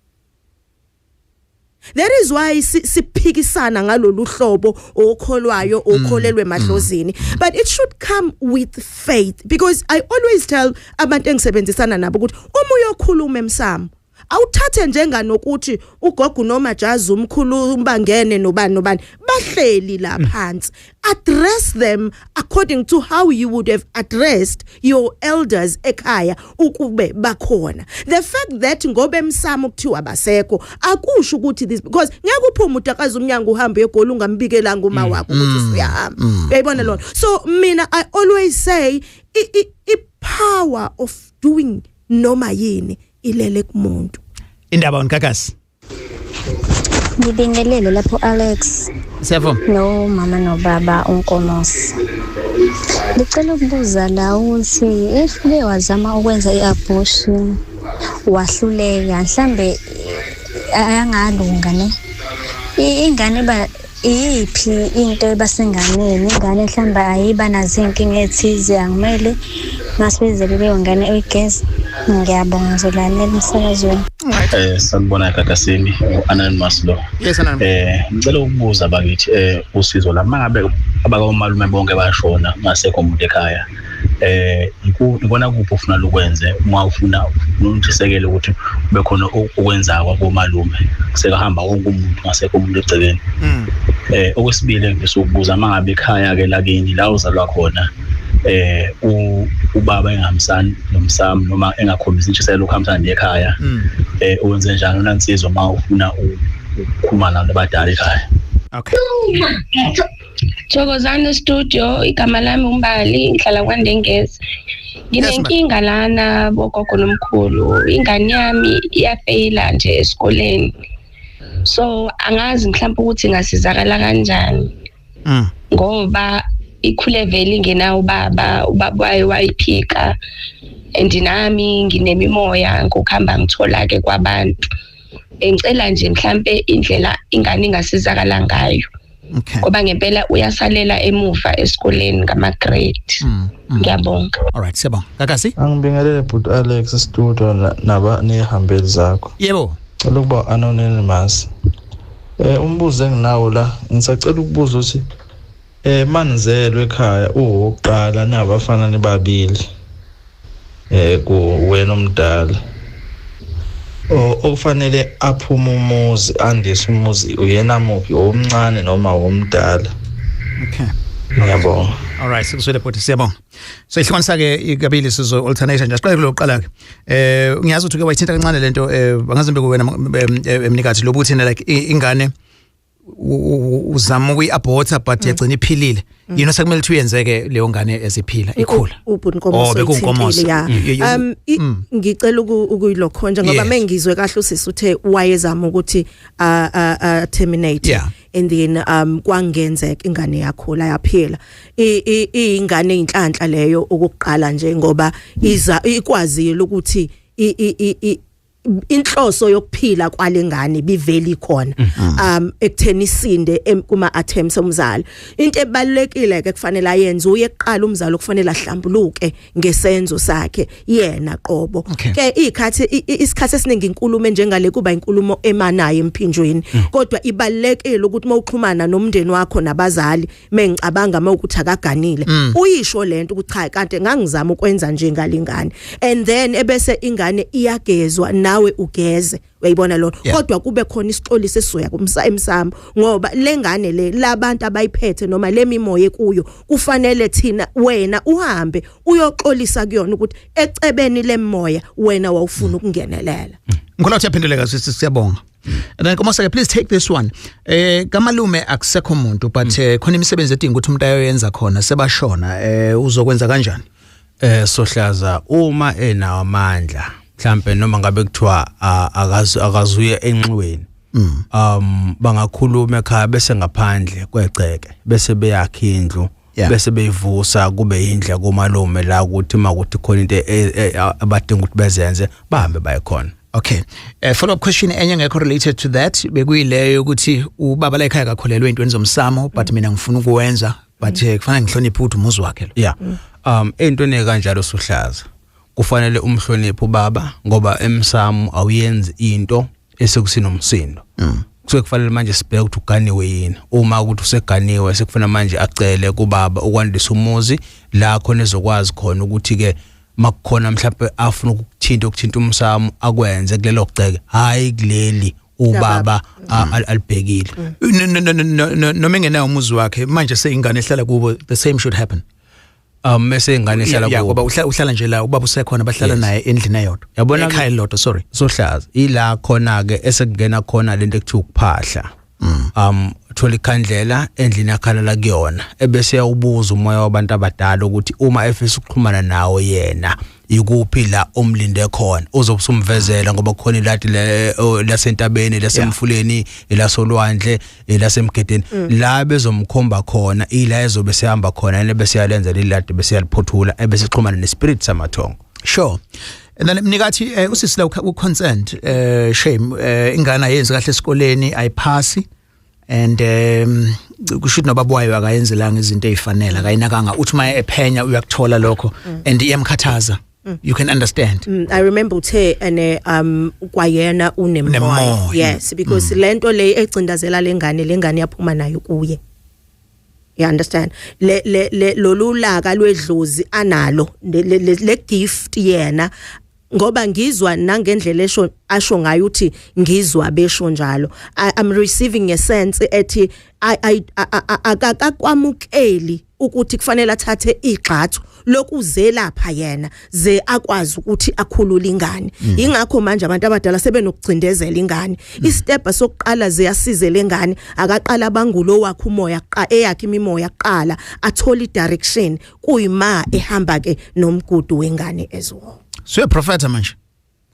That is why siphikisana ngalolu hlobo, okholwayo, okholelwe emadlozini, but it should come with faith, because I always tell abantu engisebenzisana nabo ukuthi uma uyokhuluma emsamo, awuthathe njenganokuthi ugogo noma jazi umkhulu bangene nobani nobani bahleli la phansi. Address them according to how you would have addressed your elders ekhaya ukube bakhona. The fact that ngoba emsamo kuthiwa basekho akusho ukuthi this, because ngeke uphume udakaza umnyango uhambe egoli ungambikelanga uma wakho ukuthi usuyahamba, uyayibona lona? So mina I always say i power of doing noma yini ilele kumuntu. Indaba unkakasi. Ngibingelele lapho, Alex. Siyavuma. No mama nobaba uNkomosi. Ngicela ukubuza la ukuthi if uke wazama ukwenza i-abortion wahluleka, mhlambe ayangalunga ne? Ingane ba iyiphi into ebasenganeni? Ingane mhlambe ayiba nazo iy'nkinga ey'thize, angimele masibizele leyo ngane uyigeza? Ngiyabonga, ngizolalela emsakazweni. Sanibona Gagasini, u-Anonymous lo. Yes, Anonymous. Ngicela ukubuza bakithi, usizo la, mangabe abakamalume bonke bashona, ngasekho umuntu ekhaya. Ikona kuphi ufuna lokwenze uma ufuna untshisekele ukuthi kube khona okwenzakwa komalume, sekahamba wonke umuntu, ngasekho umuntu egcekeni? Okwesibili engifisa ukubuza, mangabe ekhaya ke lakini la uzalwa khona Ubaba engahambisani nomsamo noma engakhombisi intshisekelo ukuhambisana nekhaya, wenze njani unansizwa uma ufuna ukukhuluma nabantu abadala ekhaya? Okay. Thokozani studio, igama lami uMbali, ngihlala kwaNdengezi. Nginenkinga lana bogogo nomkhulu, ingane yami iyafeyila nje esikoleni. So angazi mhlawumbe ukuthi ngasizakala kanjani. Ngoba ikhule vele ingenawo ubaba, ubaba wayo wayiphika, and nami nginemimoya ngokuhamba ngithola ke kwabantu. Ngicela nje mhlambe indlela ingane ingasizakala ngayo. Ngoba ngempela uyasalela emuva esikoleni ngama grade. Ngiyabonga. All right, siyabonga. Gagasi? Angibingelele bhuti Alex studio naba nehambeli zakho. Yebo. Cela ukuba anonymous. Umbuzo enginawo la, ngisacela ukubuza ukuthi manizelwe ekhaya uwokuqala nabafana nibabili. Ku wena omdala. Okufanele aphume umuzi, andise umuzi, uyena muphi, omncane noma omdala? Okay. Ngiyabonga. All right, sikuzwele bhuti, siyabonga. So ihlukanisa ke kabili, sizo alternate nje. Siqale kulokuqala ke. Ngiyazi ukuthi ke wayithinta kancane lento, angazi mbe kuwena emnikathi lobuthi like ingane uzama ukuyi-aborta but yagcina iphilile. Yini sekumele ukuthi uyenzeke leyo ngane eziphila ikhula? Ubhuti Nkomoso. Oh, bekuNkomoso. Ya. Ngicela ukuyilokhonja ngoba mengizwe kahle usisi uthe wayezama ukuthi terminate and then kwangenzeka ingane yakhula yaphila. Ingane inhlanhla leyo okokuqala nje, ngoba iza ikwazile ukuthi inhloso yokuphila kwalengane biveli khona ekutheni isinde kuma attempts omzali. Into ebalulekile ke kufanele ayenze uye kuqala umzali okufanele ahlambuluke ngesenzo sakhe yena qobo. Ke ikhathi isikhathi esiningi inkulumo njengale kuba inkulumo emanayo emphinjweni, kodwa ibalulekile ukuthi mawuxhumana nomndeni wakho nabazali, mengicabanga mawukuthi akaganile, uyisho lento ukuthi cha, kanti ngangizama ukwenza nje ngalingane, and then ebese ingane iyagezwa, nawe ugeze, uyayibona lona. Kodwa kube khona isixoliso esizoya kumsa emsamo, ngoba lengane le labantu abayiphethe noma lemimoya ekuyo, kufanele thina wena uhambe uyoxolisa kuyona ukuthi ecebeni lemoya wena wawufuna ukungenelela. Ngikholwa ukuthi yaphenduleka sisi, siyabonga. And then Nkomosa, please take this one. Kamalume akusekho umuntu, but khona imisebenzi edinga ukuthi umuntu ayoyenza khona, sebashona, uzokwenza kanjani? Sohlaza, uma enawo amandla mhlambe noma ngabe kuthiwa akazuye enxiweni, bangakhuluma ekhaya, bese ngaphandle kwegceke bese beyakha indlu, bese beyivusa kube indle kumalume la, ukuthi makuthi khona into abadinga ukuthi bezenze, bahambe baye khona. Okay. Follow up question enye ngekho related to that bekuyileyo ukuthi ubaba la ekhaya akakholelwe entweni zomsamo, but mina ngifuna ukuwenza, but kufanele ngihloniphe ukuthi umuzi wakhe lo. Yeah. Entweni kanjalo sohlaza, kufanele umhloniphe ubaba, ngoba emsamo awuyenzi into esekusinomsindo. Kusuke kufanele manje sibheke ukuthi uganiwe yini. Uma ukuthi useganiwe, sekufuna manje acele kubaba ukwandisa umuzi la khona ezokwazi khona ukuthi ke makukhona mhlawumbe afuna ukuthinta umsamo, akwenze kulelo gceke, hayi kuleli ubaba alibhekile. No, noma engenawo umuzi wakhe manje, seyingane ehlala kubo, the same should happen. Mase ingane ehlala kubo. Ngoba uhlala nje la, ubaba usekhona, bahlala naye endlini eyodwa. Yabona. Ekhaya elilodwa, sorry. Sohlaza, ila khona ke esekungena khona lento ekuthiwa ukuphahla. Thola ikhandlela endlini yakhalala kuyona, ebese yawubuza umoya wabantu abadala ukuthi uma efisa ukuxhumana nawo yena, ikuphi la omlinde khona, uzobe usumvezela, ngoba kukhona iladi lasentabeni, lasemfuleni, elasolwandle, elasemgedeni, la bezomkhomba khona, ila ezobe sehamba khona yena, bese yalenza leladi, bese yaliphothula, ebese xhumana nespirit samathongo. Sure. And then mnikathi, usisi la u-concerned, shame, ingane ayenzi kahle esikoleni, ayiphasi, and kusho ukuthi nobaba wayo akayenzelanga izinto ezifanele, akayinakanga. Uthi uma ephenya uyakuthola lokho and iyamkhathaza. You can understand. I remember uthe ene kwayena unemoya. Unemoya. Yes, because lento le egcindazela lengane yaphuma nayo kuye. You understand? Le lolu laka lwedlozi analo, le gift yena, ngoba ngizwa nangendlela esho asho ngayo uthi ngizwa besho njalo, I'm receiving a sense ethi I akakakwamukeli ukuthi kufanele athathe igxathu. Lokuzelapha yena ze akwazi ukuthi akhulule ingane. Ingakho manje abantu abadala sebenokugcindezela ingane. Istep sokuqala ziyasize lengane, akaqala bangulo wakhe umoya eyakhe imimoya kuqala, athola i-direction, kuyima ehamba ke nomgudu wengane as well. Suye professor manje.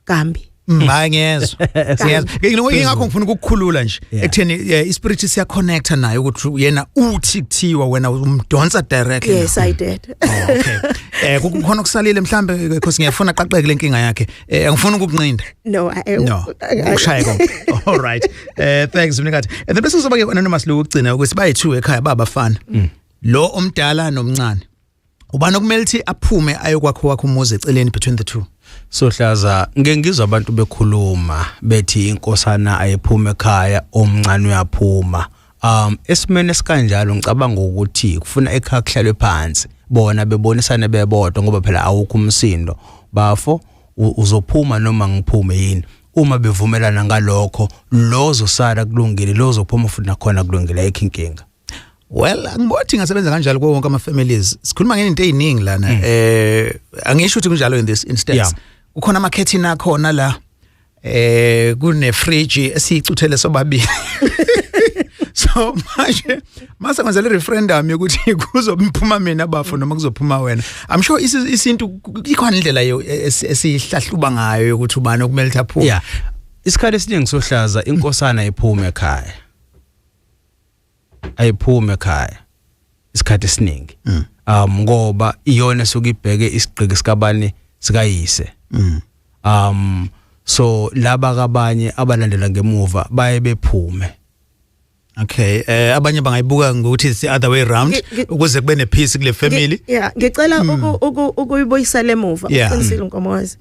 Kambi. Hayi, ngiyezwa, ngiyezwa. Ingakho ngifuna ukukukhulula nje ekutheni ispirit siya connecta naye, ukuthi yena uthi kuthiwa wena umdonsa directly. Yes, I did. Oh, okay, kukhona okusalile mhlambe, because ngiyafuna aqaqeke lenkinga yakhe. Angifuni ukukunqinda. No, I No, ukushaye konke. All right, thanks mnikathi. And then bese kuzoba ke anonymous lo ukugcina ukuthi bayi2 ekhaya, babafana, lo omdala nomncane, ubani okumele ukuthi aphume ayokwakho wakho umuzi eceleni between the two? Sohlaza, ngeke ngizwa abantu bekhuluma bethi inkosana ayiphuma ekhaya, omncane uyaphuma. Esimene esikanjalo ngicabanga ukuthi kufuna ekhaya kuhlalwe phansi, bona bebonisane bebodwa, ngoba phela awukho umsindo. Bafo, uzophuma noma ngiphume yini? Uma bevumelana ngalokho, lo zosala kulungile, lo zophuma futhi nakhona kulungile, ayikho inkinga. Well, angibothi ngasebenza kanjalo kuwo wonke ama families. Sikhuluma ngento eziningi lana. Angisho ukuthi kunjalo in this instance. Kukhona ama curtain akhona la. Kune fridge esiyicuthele sobabili. So manje mase kwenzela referendum yokuthi kuzophuma mina bafo noma kuzophuma wena. I'm sure isintu ikhona indlela esihlahluba ngayo yokuthi ubani okumele ukuthi aphume. Yeah, isikhathi esiningi sohlaza inkosana iphume ekhaya, ayiphume ekhaya isikhathi esiningi, ngoba iyona esuke ibheke isigqiki sikabani, sikayise. So laba kabanye abalandela ngemuva baye bephume. Okay, abanye bangayibuka ngokuthi it's the other way round ukuze kube nepeace kule family. Yeah, ngicela ukuyibuyisela emuva. Uqinisile Nkomozi.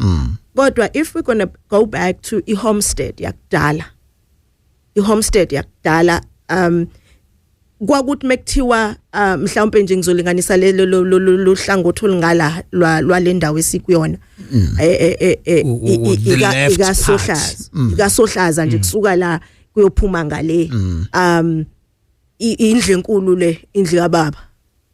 Kodwa if we're going to go back to i-homestead yakudala. I-homestead yakudala, kwakuthi mekuthiwa mhlawumbe nje ngizolinganisa lelo lo hlangothi olungala lwalendawo esikuyona, The left ikaSohlaza, part. ikaSohlaza nje, kusuka la kuyophuma ngale, indlu enkulu le, indlu kababa,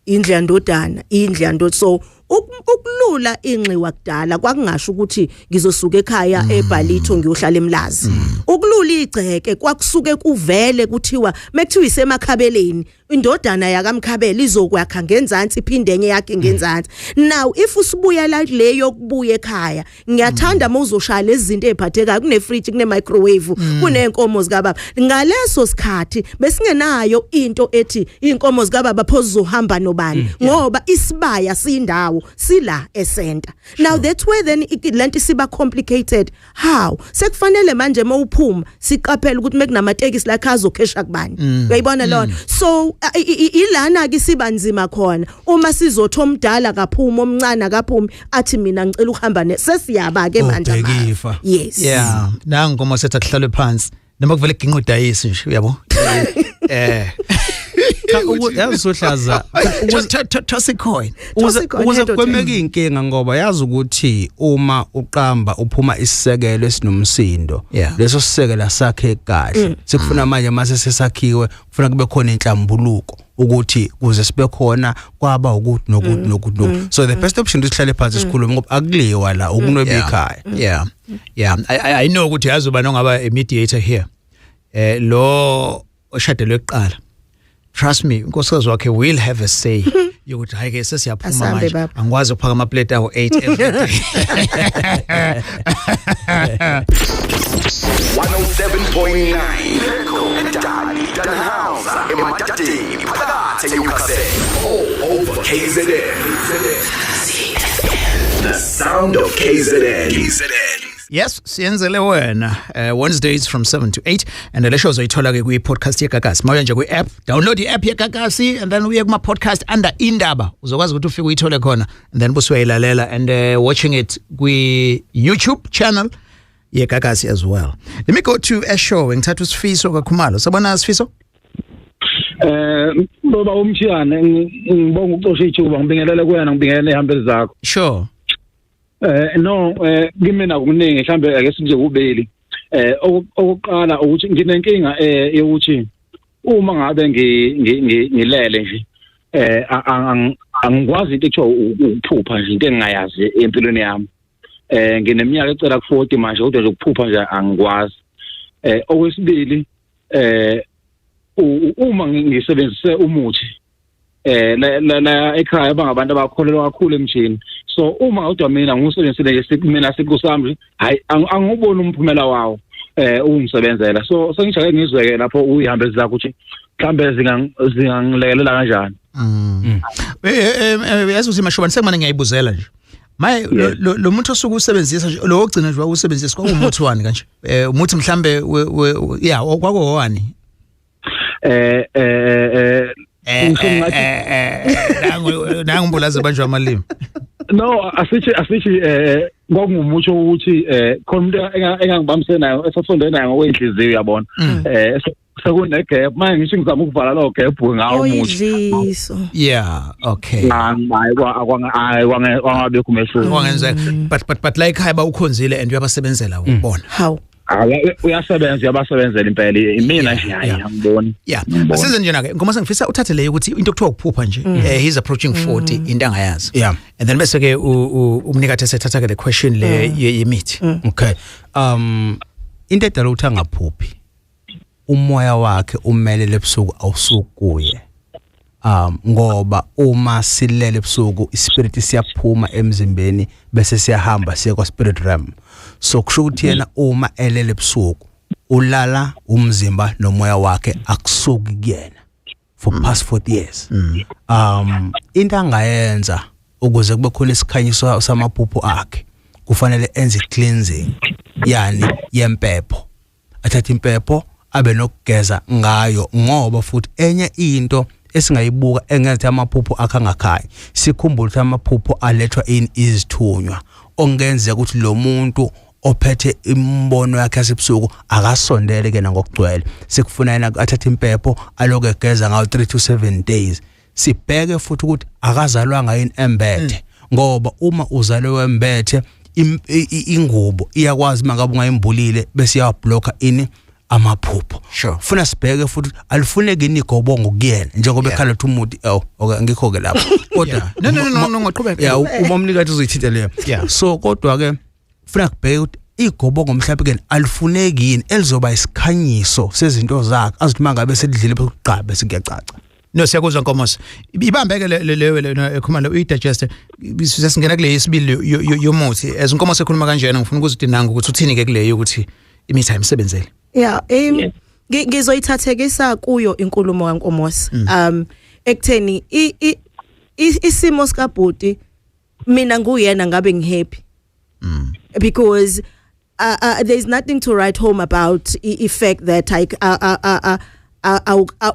indlu yandodana, indlu yandoda. So ukulula inxiwa kudala kwakungasho ukuthi ngizosuka ekhaya eBhalitho ngiyohlala eMlazi. Ukulula igceke kwakusuke kuvele kuthiwa, mekuthiwa isemakhabeleni, indodana yakamkhabela izokwakha ngenzansi, iphinde enye yakhe ngenzansi. Now if usibuyela le yokubuya ekhaya, ngiyathanda mawuzoshaya lezi zinto eziphathekayo, kune fridge, kune microwave, kunenkomo zikababa. Ngaleso sikhathi besingenayo into ethi inkomo zikababa pho zizohamba nobani, ngoba isibaya sindawo sila e-center. Now that's where then lento siba complicated. How sekufanele manje mawuphuma siqaphele ukuthi mekunamatekisi la azokhesha kubani, uyayibona lona? So ilana ke siba nzima khona uma sizothi omdala kaphuma, omncane akaphumi, athi mina ngicela ukuhamba ne sesiyaba ke manje Obhekifa. Yes. Yeah, nangu Nkomo sethi akuhlalwe phansi noma kuvele ginqa udayisi nje, uyabo? Cha, yazi Sohlaza, Toss a coin. Ukuze Toss ukuze head or kugwemeke inkinga, ngoba yazi ukuthi uma uqamba uphuma isisekelo esinomsindo, leso sisekelo sakhe kahle, sikufuna manje mase sesakhiwe, kufuna kube khona inhlambuluko ukuthi kuze sibe khona kwaba ukuthi nokuthi nokuthi nokuthi. So the best option ukuthi sihlale phansi sikhulume, ngoba akuliwa la, ukunweba ikhaya. Yeah, I know ukuthi yazi uba nongaba a mediator here. Lo oshadelwe kuqala. Trust me, unkosikazi wakhe will have a say yokuthi hayi ke, sesiyaphuma Asambe, manje. baba. Angikwazi ukuphaka ama plate awo 8 every day. 107.9 Dannhauser, emadadeni phakathi eNewcastle, all over KZN. The sound of KZN. KZN. Yes, siyenzele wena. Wednesdays from 7 to 8, and le show uzoyithola ke kwi podcast yeGagasi. Mawuya nje kwi app, download i app yeGagasi and then uye kuma podcast under indaba. Uzokwazi ukuthi ufike uyithole khona and then bese uyayilalela and watching it kwi YouTube channel yeGagasi as well. Let me go to a show, ngithatha uSifiso kaKhumalo. Sabona Sifiso? Baba umshiyane, ngibonga ukucosha ithuba, ngibingelele kuyena, ngibingelele ehambeni zakho. Sure. No, kimina kuningi, mhlambe ake sibuze kubili. Okokuqala ukuthi nginenkinga yokuthi uma ngabe ngilele nje Angikwazi into ekuthiwa ukuphupha nje, into engingayazi empilweni yami. Ngineminyaka ecela ku40 manje, kodwa nje ukuphupha nje angikwazi. Okwesibili, uma ngisebenzise umuthi la ekhaya, bangabantu abakholelwa kakhulu emthini, so uma kodwa mina ngiwusebenzisile nje mina siqu sami, hayi, anguboni umphumela wawo ukungisebenzela. So sengijake ngizweke lapho uyihambe zakho ukuthi mhlambe zingangilekelela kanjani. Yazi ukuthi, Mashobane, sekumane ngiyayibuzela nje maye lo muntu osuke usebenzisa nje, lo ogcina nje wawusebenzisa, kwakumuthi wani kanje? Umuthi mhlambe, yeah, kwakowani? Ngisho ngathi Nangu nangu mbulazi banjwa amalimi. No, asithi kwakungumutsho ukuthi khona umuntu engangibambisene naye, esasonde naye ngokwenhliziyo, uyabona, sekune gap manje, ngisho ngizama ukuvala lo gap ngawo umuthi. Oyidliso. Yeah, okay. Hayi, kwangabekho umehluko. Kwangenzeka, but la ekhaya bawukhonzile and uyabasebenzela ukubona. Hawu. Hayi, uyasebenza, uyabasebenzela impela. Imina nje, hayi, angiboni. Yeah, asize njena ke ngoma, sengifisa uthathe leyo ukuthi into okuthiwa ukuphupha nje, he's approaching 40, into angayazi. And then bese ke umnikathi esethatha ke le question le yemithi. Okay, into edala ukuthi angaphuphi, umoya wakhe umelele ebusuku, awusuki kuye, ngoba uma silele ebusuku ispirit siyaphuma emzimbeni bese siyahamba siye kwa spirit realm. So kusho ukuthi yena uma elele ebusuku, ulala umzimba nomoya wakhe akusuki kuyena for past 40 years. Into angayenza ukuze kube khona isikhanyiso samaphupho akhe, kufanele enze cleansing yani yempepho, athathe impepho abe nokugeza ngayo, ngoba futhi enye into esingayibuka engenza amaphupho akhe angakhanyi, sikhumbule ukuthi amaphupho alethwa in izithunywa, okungenzeka ukuthi lo muntu ophethe imbono yakhe yasebusuku akasondele ke ngokugcwele. Sikufuna yena athathe impepho, aloke egeza ngayo 3 to 7 days. Sibheke futhi ukuthi akazalwanga yini embethe, ngoba uma uzalwe wembethe, ingubo iyakwazi mangabe ungayimbulile bese iyablocka ini amaphupho. Funa sibheke futhi alifuneki yini igobongo kuyena, njengoba ekhala ukuthi umuthi, oh okay, ngikho ke lapho kodwa. No, ngaqhubeka. Yeah, uma umnikathi uzoyithinta leyo. So kodwa ke funa kubheke ukuthi igobongo mhlawumbe ke alifuneki yini, elizoba isikhanyiso sezinto zakhe, azithi mangabe selidlile bekuqaba bese kuyacaca. No, siyakuzwa Nkomosi. Ibambeke le ekhuluma uyidigest, sesingena kule yesibili yomuthi. As Nkomosi ekhuluma kanjena, ngifuna ukuza ukuthi nangu ukuthi uthini ke kuleyo ukuthi imithi ayimsebenzeli. Yeah, ngizoyithathekisa kuyo inkulumo kaNkomosi. Ekutheni isimo sikabhuti, mina nguyena ngabe ngihappy. Because there's nothing to write home about, i fact that I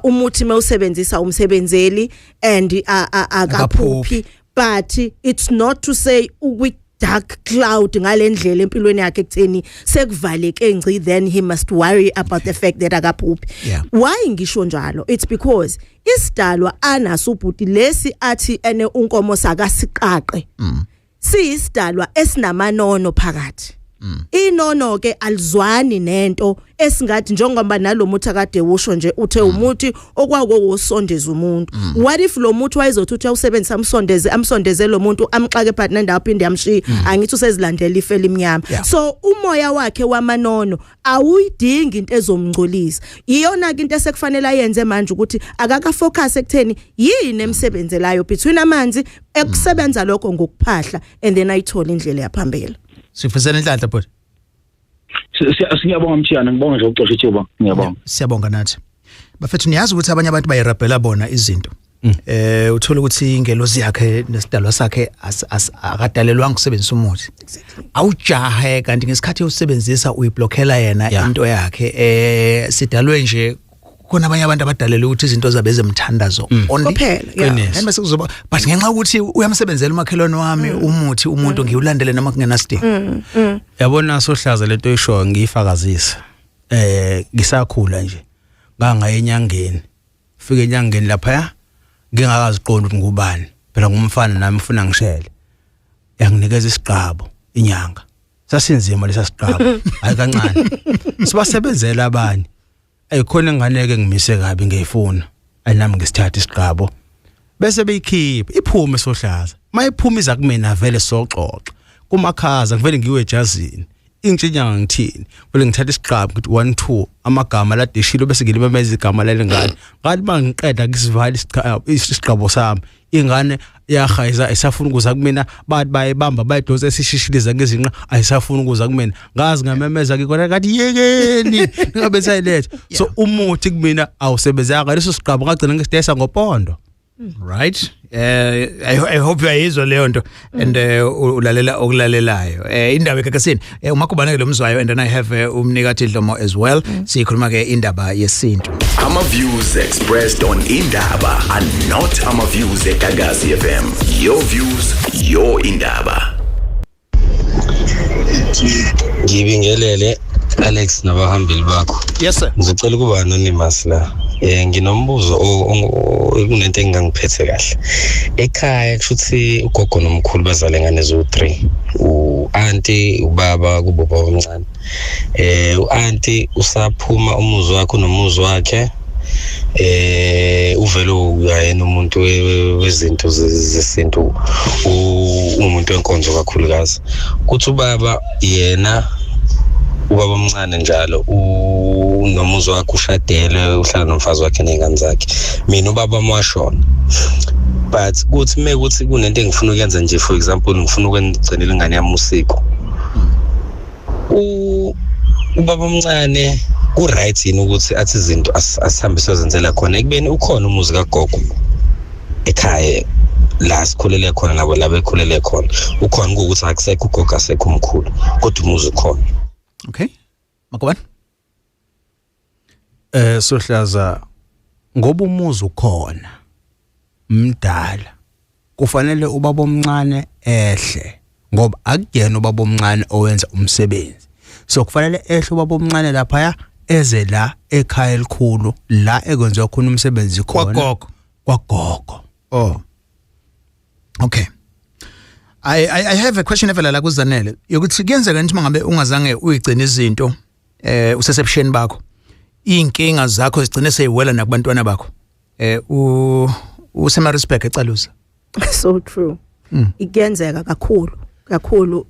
umuthi mawusebenzisa umsebenzeli and akaphuphi, but it's not to say ukwi dark cloud ngalendlela empilweni yakhe ekutheni sekuvaleke ngci, then he must worry about the fact that akaphuphi. Why ngisho njalo? It's because isidalwa anaso ubhuti lesi athi ene unkomo sakasiqaqe, siyisidalwa esinamanono phakathi. Inono ke alizwani nento esingathi njengoba nalomuthi akade usho nje, uthe umuthi okwako wosondeza umuntu. What if lo muthi wayezothi uthi awusebenzisa, amsondeze, amsondeze lo muntu, amxake phakathi nendawo, aphinde amshiye? Angithi usezilandela ife limnyama? So umoya wakhe wamanono awuyidingi into ezomngcolisa. Iyona ke into esekufanele ayenze manje, ukuthi akaka focus ekutheni yini emsebenzelayo between amanzi ekusebenza lokho ngokuphahla, and then ayithole indlela yaphambili. Sifisela inhlanhla, bhuti. Siyabonga Mthiyana, ngibonga nje ukucosha ithuba, ngiyabonga. Siyabonga nathi. Bafethu, niyazi ukuthi abanye abantu bayirabhela bona izinto. Uthola ukuthi ingelosi yakhe nesidalwa sakhe akadalelwanga ukusebenzisa umuthi. Awujahe, kanti ngesikhathi usebenzisa uyiblockela yena into yakhe. Sidalwe nje khona abanye abantu abadalelwe ukuthi izinto zabe zemthandazo only. Kuphela, yeah. Then bese kuzoba, but ngenxa yokuthi uyamsebenzela umakhelwane wami umuthi, umuntu ngiwulandele noma kungenasidingo. Yabona sohlaza, lento oyishoyo ngiyifakazisa. Ngisakhula nje ngangaye enyangeni, fike enyangeni lapha ngingakaziqondi ukuthi ngubani phela, ngumfana nami, ufuna ngishele, yanginikeza isiqabo inyanga. Sasinzima lesa siqabo, hayi kancane, sibasebenzela abanye. Ayikhona ingane ke ngimise kabi, ngiyifuna ayinami, ngisithatha isiqabo. Bese beyikhipha iphume sohlaza. Mayiphuma iza kumina vele soxoxa. Kumakhaza ngivele ngiwe ejazini. Ingitshinyanga ngithini? Vele ngithatha isiqabu ngithi 1 2 amagama ladishilo bese ngilimemeza igama lalengane. Ngathi mangiqeda ngisivala isiqabo sami. Ingane yahayiza ayisafuna ukuza kumina, bathi bayibamba bayidonsa esishishiliza ngezinqa, ayisafuna ukuza kumina. Ngazi ngamemeza ngikona ngathi yekeni ningabe sayiletha. So umuthi kumina awusebenzanga, leso siqabo ngagcina ngisidayisa ngopondo. Right, I hope uyayizwa leyo nto and ulalela okulalelayo. Indaba eGagasini, uMagubane ke lo mzwayo, and then I have umnikati Dlomo as well. Sikhuluma ke indaba yesintu. Ama views expressed on Indaba are not ama views eGagasi FM. Your views, your Indaba. Ngibingelele Alex nabahambeli bakho. Yes sir. Ngizocela ukuba anonymous la. Nginombuzo kunento engangiphethe kahle. Ekhaya kusho ukuthi ugogo nomkhulu bazale ngane zo3. U-auntie, ubaba kubo baba omncane. U-auntie usaphuma umuzi wakhe nomuzi wakhe. Uvele uyena umuntu wezinto zesintu, umuntu wenkonzo kakhulukazi. Kuthi ubaba yena, ubaba omncane njalo unomuzi wakhe, ushadele, uhlala nomfazi wakhe nezingane zakhe. Mina ubaba washona, but kuthi mekuthi kunento engifuna ukuyenza nje, for example ngifuna ukugcinela ingane yami usiko, ubaba omncane ku right yini ukuthi athi izinto asihambe siyozenzela khona, ekubeni ukhona umuzi kagogo ekhaya la sikhulele khona, nabo la bekhulele khona, ukhona ukuthi akusekho ugogo, asekho umkhulu, kodwa umuzi ukhona. Okay, Magubane. Sohlaza, ngoba umuzi ukhona mdala, kufanele ubaba omncane ehle, ngoba akuyena ubaba omncane owenza umsebenzi. So kufanele ehle ubaba omncane lapha, eze la ekhaya elikhulu la ekwenziwa khona umsebenzi khona, kwagogo. Kwagogo. Oh, okay. I have a question evela la kuZanele yokuthi kuyenzeka ukuthi mangabe ungazange uyigcine izinto usesebusheni bakho, inkinga zakho zigcine seyiwela nakubantwana bakho. UseMaritzburg eCaluza. So true. Ikuyenzeka kakhulu kakhulu.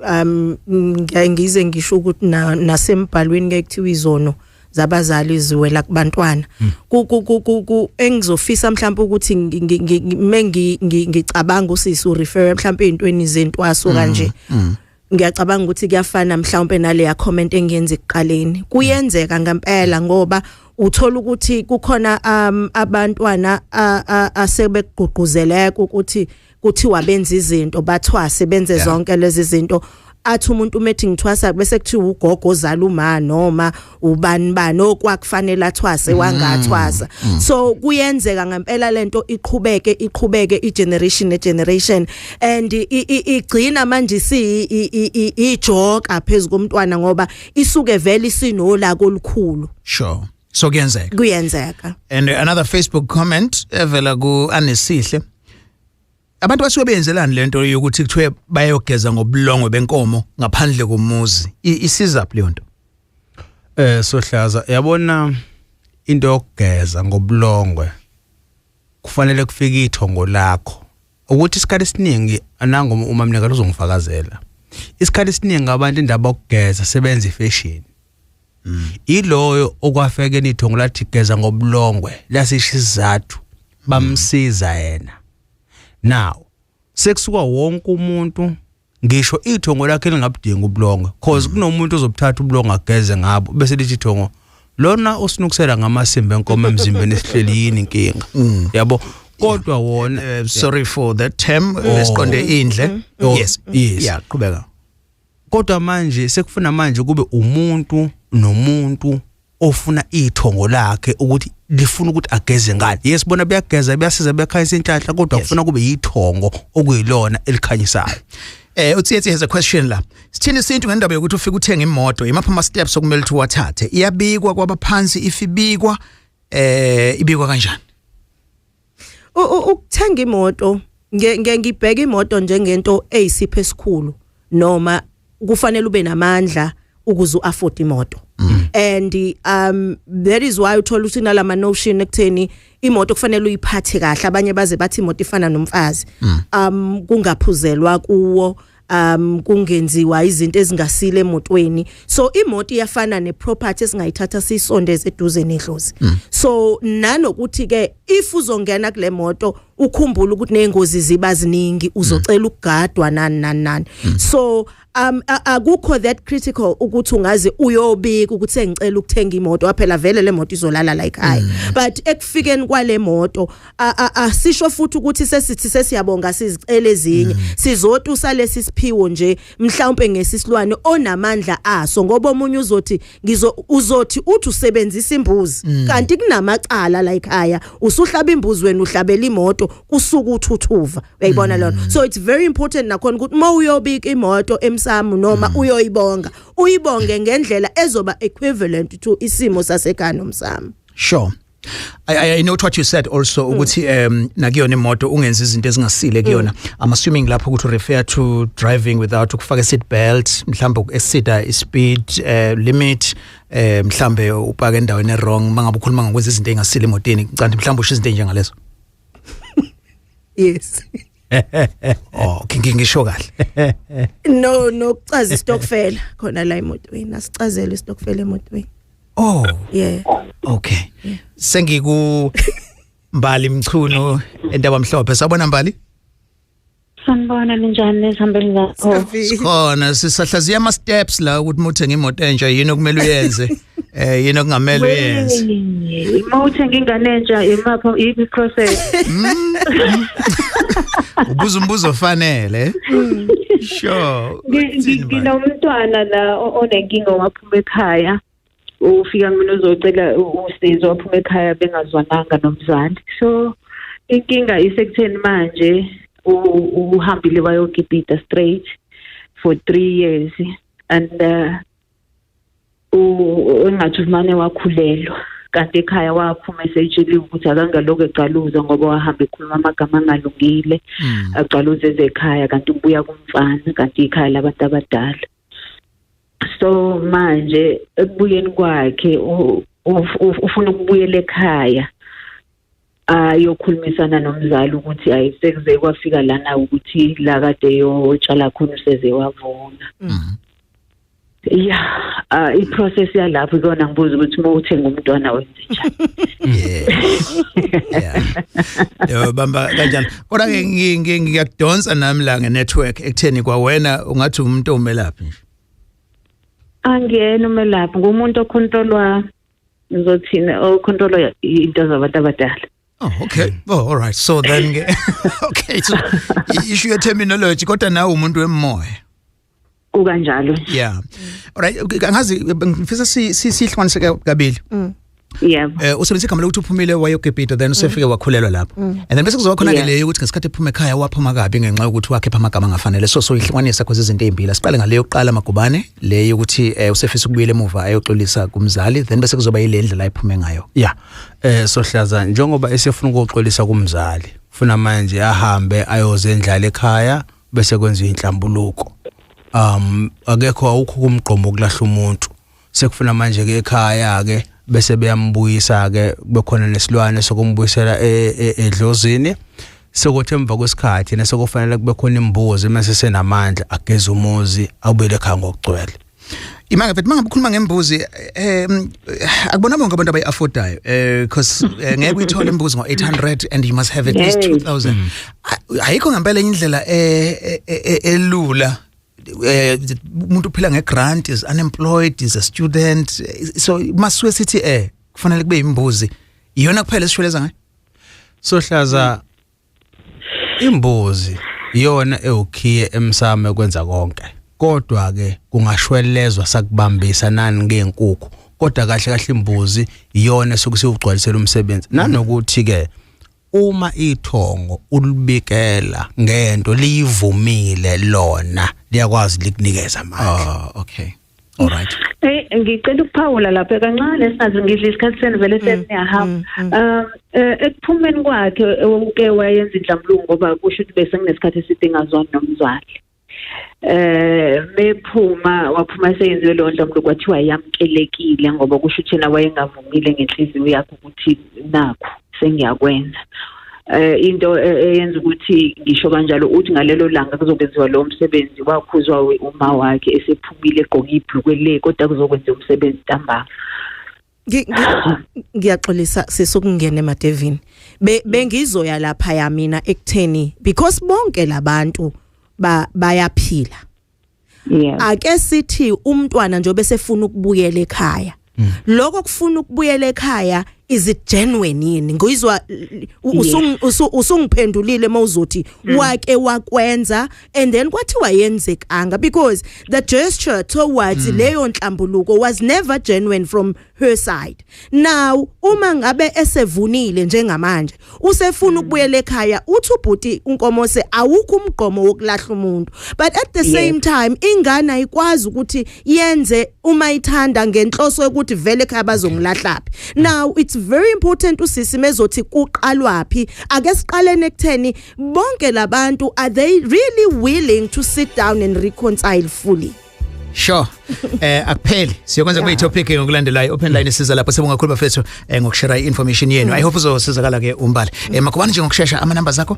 Ngize ngisho ukuthi nasembhalweni ke kuthiwa izono zabazali ziwela kubantwana. Ku engizofisa mhlawumbe ukuthi ngicabanga usisi urefer mhlawumbe ezintweni zentwaso kanje. Ngiyacabanga ukuthi kuyafana mhlawumbe naleya comment engiyenza ekuqaleni. Kuyenzeka ngempela, ngoba uthola ukuthi kukhona abantwana asebegqugquzeleka ukuthi kuthiwa benza izinto, bathwase, benze zonke lezi zinto. Athi umuntu umethi ngithwasa, bese kuthiwa ugogo ozala uma noma ubani bani okwakufanele athwase wangathwasa. So kuyenzeka ngempela lento iqhubeke iqhubeke, igeneration negeneration, and igcina manje si ijoka phezulu komntwana, ngoba isuke vele isinolaka olukhulu. Sure, so kuyenzeka. Kuyenzeka. And another Facebook comment evela ku Anesihle: abantu basuke benzelani lento yokuthi kuthiwe bayogeza ngobulongwe benkomo ngaphandle komuzi? Isiza leyo nto? Sohlaza, yabona into yokugeza ngobulongwe, kufanele kufike ithongo lakho, ukuthi isikhathi esiningi anango uma mina uzongifakazela, isikhathi esiningi abantu indaba yokugeza sebenza ifashion. Iloyo okwafeke ithongo lathi geza ngobulongwe, lasisho isizathu, bamsiza yena. Now sekusuka wonke umuntu, ngisho ithongo lakhe lingabudinga ubulongwe, cause kunomuntu ozobuthatha ubulongwe ageze ngabo, bese lithi ithongo lona osinukusela ngamasimba enkomo emzimbeni, esihleli, yini inkinga yabo? Kodwa wona Sorry for that term, lesiqonde indle. Oh, yes. Yes. Yeah, qhubeka. Kodwa manje sekufuna manje kube umuntu nomuntu ofuna ithongo lakhe ukuthi lifuna ukuthi ageze ngani. Yes, bona buyageza, buyasiza, buyakhanyisa inhlanhla, kodwa kufuna kube yithongo okuyilona elikhanyisayo. uTsitsi has a question la. Sithini isintu ngendaba yokuthi ufike uthenga imoto, imaphi ama steps okumele ukuthi uwathathe? Iyabikwa kwabaphansi? If ibikwa, ibikwa kanjani? Ukuthenga imoto, ngibheka imoto njengento eyisipho esikhulu, noma kufanele ube namandla. Ukuze uafford imoto, and that is why uthola ukuthi nalama notion ekutheni imoto kufanele uyiphathe kahle. Abanye baze bathi imoto ifana nomfazi, kungaphuzelwa kuwo, kungenziwa izinto ezingasile emotweni. So imoto iyafana neproperty esingayithatha sisondeze eduze nedlozi. So nanokuthi ke if uzongena kule moto, ukhumbula ukuthi nezingozi ziba ziningi, uzocela ukugadwa, nani nani nani. So akukho that critical ukuthi ungaze uyobika ukuthi sengicela ukuthenga imoto. Phela vele le moto izolala la ekhaya, but ekufikeni kwale moto asisho futhi ukuthi sesithi sesiyabonga, sizicela ezinye. Sizotusa lesi siphiwo nje mhlawumbe ngesisilwane onamandla aso, ngoba omunye uzothi ngizo uzothi uthi usebenzisa imbuzi, kanti kunamacala la ekhaya. Usuhlaba imbuzi, wena uhlabela imoto, kusuka uthuthuva, uyayibona lona. So it's very important nakhona ukuthi uma uyobika imoto emsamo noma uyoyibonga, uyibonge ngendlela ezoba equivalent to isimo sasekhaya nomsamo. Sure. I note what you said also ukuthi nakuyona imoto ungenza izinto ezingasile kuyona. I'm assuming lapho ukuthi refer to driving without ukufaka seat belt, mhlawumbe uku-exceeda i-speed limit, mhlambe upaka endaweni wrong. Mangabe ukhuluma ngokwenza izinto ezingasile emotweni, kanti mhlawumbe usho izinto ezinjengalezo. Yes. Oh, okay, ngisho kahle. No, kucaza istokfela khona la emotweni, asicazele istokfela emotweni. Oh. Yeah. Okay. Sengiku Mbali Mchunu eNtabamhlophe. Sabona, Mbali? Sanibona, ninjani nezihambeli zakho? Sikhona, sisahlaziya ama steps la ukuthi muthenga imoto entsha yini okumele uyenze. Yini okungamele uyenze. Uma uthenga ingane entsha, imapha iphi process? Ubuza umbuzo ofanele. Sure. Nginomntwana la onenkinga, waphuma ekhaya. Ufika mina uzocela usizo, waphuma ekhaya bengazwananga nomzali. So inkinga isekutheni manje uhambile wayokipita straight for 3 years and engathi mane wakhulelwa, kanti ekhaya waphuma esetsheliwe ukuthi akangalokhu ecaluza, ngoba wahamba ekhuluma amagama angalungile, acaluze ezekhaya, kanti ubuya kumfana, kanti ikhaya labantu abadala. So manje ekubuyeni kwakhe ufuna ukubuyela ekhaya ayokhulumisana nomzali ukuthi ayisekuze kwafika lana ukuthi la kade yotshala khona useze wavuna. Yeah, i-process yalapho ikona ngibuza ukuthi uma uthenga umntwana wenze njani? Yeah. Yo, bamba kanjani. Kodwa ke ngiyakudonsa nami la nge-network ekutheni kwawena ungathi umuntu omelaphi nje. Angiyena umelaphi, ngumuntu okhontrolwa, ngizothini, okhontrolwa into zabantu abadala. Oh, okay. Oh, all right. So then okay, so issue ye terminology, kodwa nawe umuntu wemoya. Kukanjalo. Yeah. All right, angazi, ngifisa sihlukanise kabili. Yebo. Usebenzisa igama lokuthi uphumile wayokipita, then usefike wakhulelwa lapho. And then bese kuzoba khona ke leyo ukuthi ngesikhathi ephuma ekhaya waphuma kabi ngenxa yokuthi wakhipha amagama angafanele. So ihlukanisa cause izinto ezimbili. Asiqale ngaleyo yokuqala, Magubane, leyo ukuthi usefisa ukubuyela emuva ayoxolisa kumzali, then bese kuzoba yile ndlela ayiphume ngayo. Yeah. Sohlaza, njengoba esefuna ukuxolisa kumzali, ufuna manje ahambe ayozendlala ekhaya bese kwenziwa inhlambuluko. Akekho, awukho kumgqomo okulahla umuntu. Sekufuna manje ke ekhaya ke bese beyambuyisa ke, kube khona nesilwane sokumbuyisela edlozini. Sekuthi emva kwesikhathi nesekufanele kube khona imbuzi mase senamandla, ageza umuzi, abuyele ekhaya ngokugcwele. Imanga mfethu, mangabe ukhuluma ngembuzi, akubona bonke abantu abayi-affordayo, because ngeke uyithole imbuzi ngo-800 and you must have at least 2000. Ayikho ngempela enye indlela elula? Umuntu uphila ngegrant, is unemployed, is a student, so masuke sithi kufanele kube imbuzi iyona kuphela esishweleza ngayo? Sohlaza, imbuzi iyona ewukhiye emsamo kwenza konke, kodwa ke kungashwelezwa sakubambisa nani ngenkukhu, kodwa kahle kahle imbuzi iyona esuke umsebenzi. Nanokuthi ke uma ithongo ulibikela ngento liyivumile, lona liyakwazi likunikeza amandla. Oh, okay, all right. Hey, ngicela ukuphawula lapha kancane, singaze ngidle isikhathi senu, vele sesiyahamba. Ekuphumeni kwakhe uke wayenza inhlambuluko, ngoba kusho ukuthi bese kunesikhathi eside engazwani nomzali. Mephuma waphuma seyenziwe leyo nhlambuluko, kwathiwa yamkelekile, ngoba kusho ukuthi yena wayengavumile ngenhliziyo yakhe ukuthi nakhu sengiyakwenza. Into eyenza ukuthi ngisho kanjalo, uthi ngalelo langa kuzokwenziwa lo msebenzi, wakhuzwa uma wakhe esephumile egqoke ibhlukwe le, kodwa kuzokwenziwa umsebenzi ntambama. Ngiyaxolisa sesokungena emadevini. Bengizoya lapha ya mina ekutheni because bonke labantu bayaphila. Ake sithi umntwana nje besefuna ukubuyela ekhaya, lokho kufuna ukubuyela ekhaya, is it genuine yini? Ngizwa usungiphendulile mawuzothi wake wakwenza and then kwathiwa yenzekanga, because the gesture towards leyo nhlambuluko was never genuine from her side. Now uma ngabe esevunile njengamanje usefuna ukubuyela ekhaya, uthi ubhuti uNkomose awukho umgqomo wokulahla umuntu, but at the same time ingane ayikwazi ukuthi yenze uma ithanda ngenhloso yokuthi vele ekhaya bazongilahlaphi. Now it's very important usisi mezothi kuqalwapi, ake siqalene ekutheni bonke labantu, are they really willing to sit down and reconcile fully? Sure. Akupheli. Siyokwenza kube topic ngokulandelayo. Open line siza lapho. Sibonga kakhulu bafethu ngokushare information yenu. I hope uzosizakala ke umbali. Makubani nje ngokushesha ama numbers akho?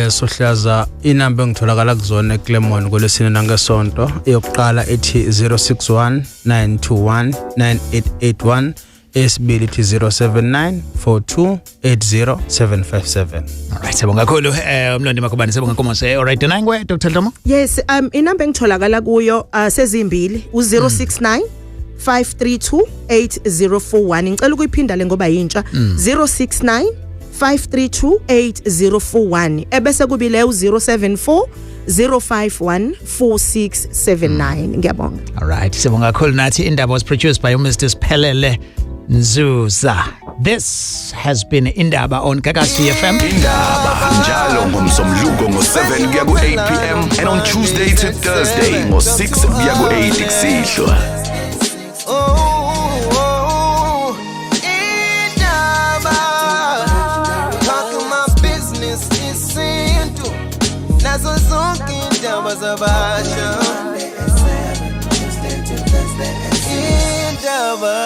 Sohlaza, inamba engitholakala kuzona eClermont ngolwesine nangesonto, eyokuqala ethi 061 921 9881, esibili ithi 079 42 80757. Alright, sibonga kakhulu umlondi Makubani, sibonga Nkomose. Alright, nangwe Dr. Dlomo. Yes, inamba engitholakala kuyo sezimbili, u069 532 8041. Ngicela ukuyiphinda le ngoba yintsha. 069 532 8041, ebese kubile u074 051 4679. Ngiyabonga. Alright, sibonga kakhulu nathi. Indaba was produced by Mr. Sphelele Nzuza. This has been Indaba on Gagasi FM. Indaba njalo ngomsombuluko ngo7 kuya ku8 pm and on Tuesday to Thursday ngo6 kuya ku8 kusihlwa. Oh, indaba, talking my business, isintu nazo zonke indaba zabasha, indaba.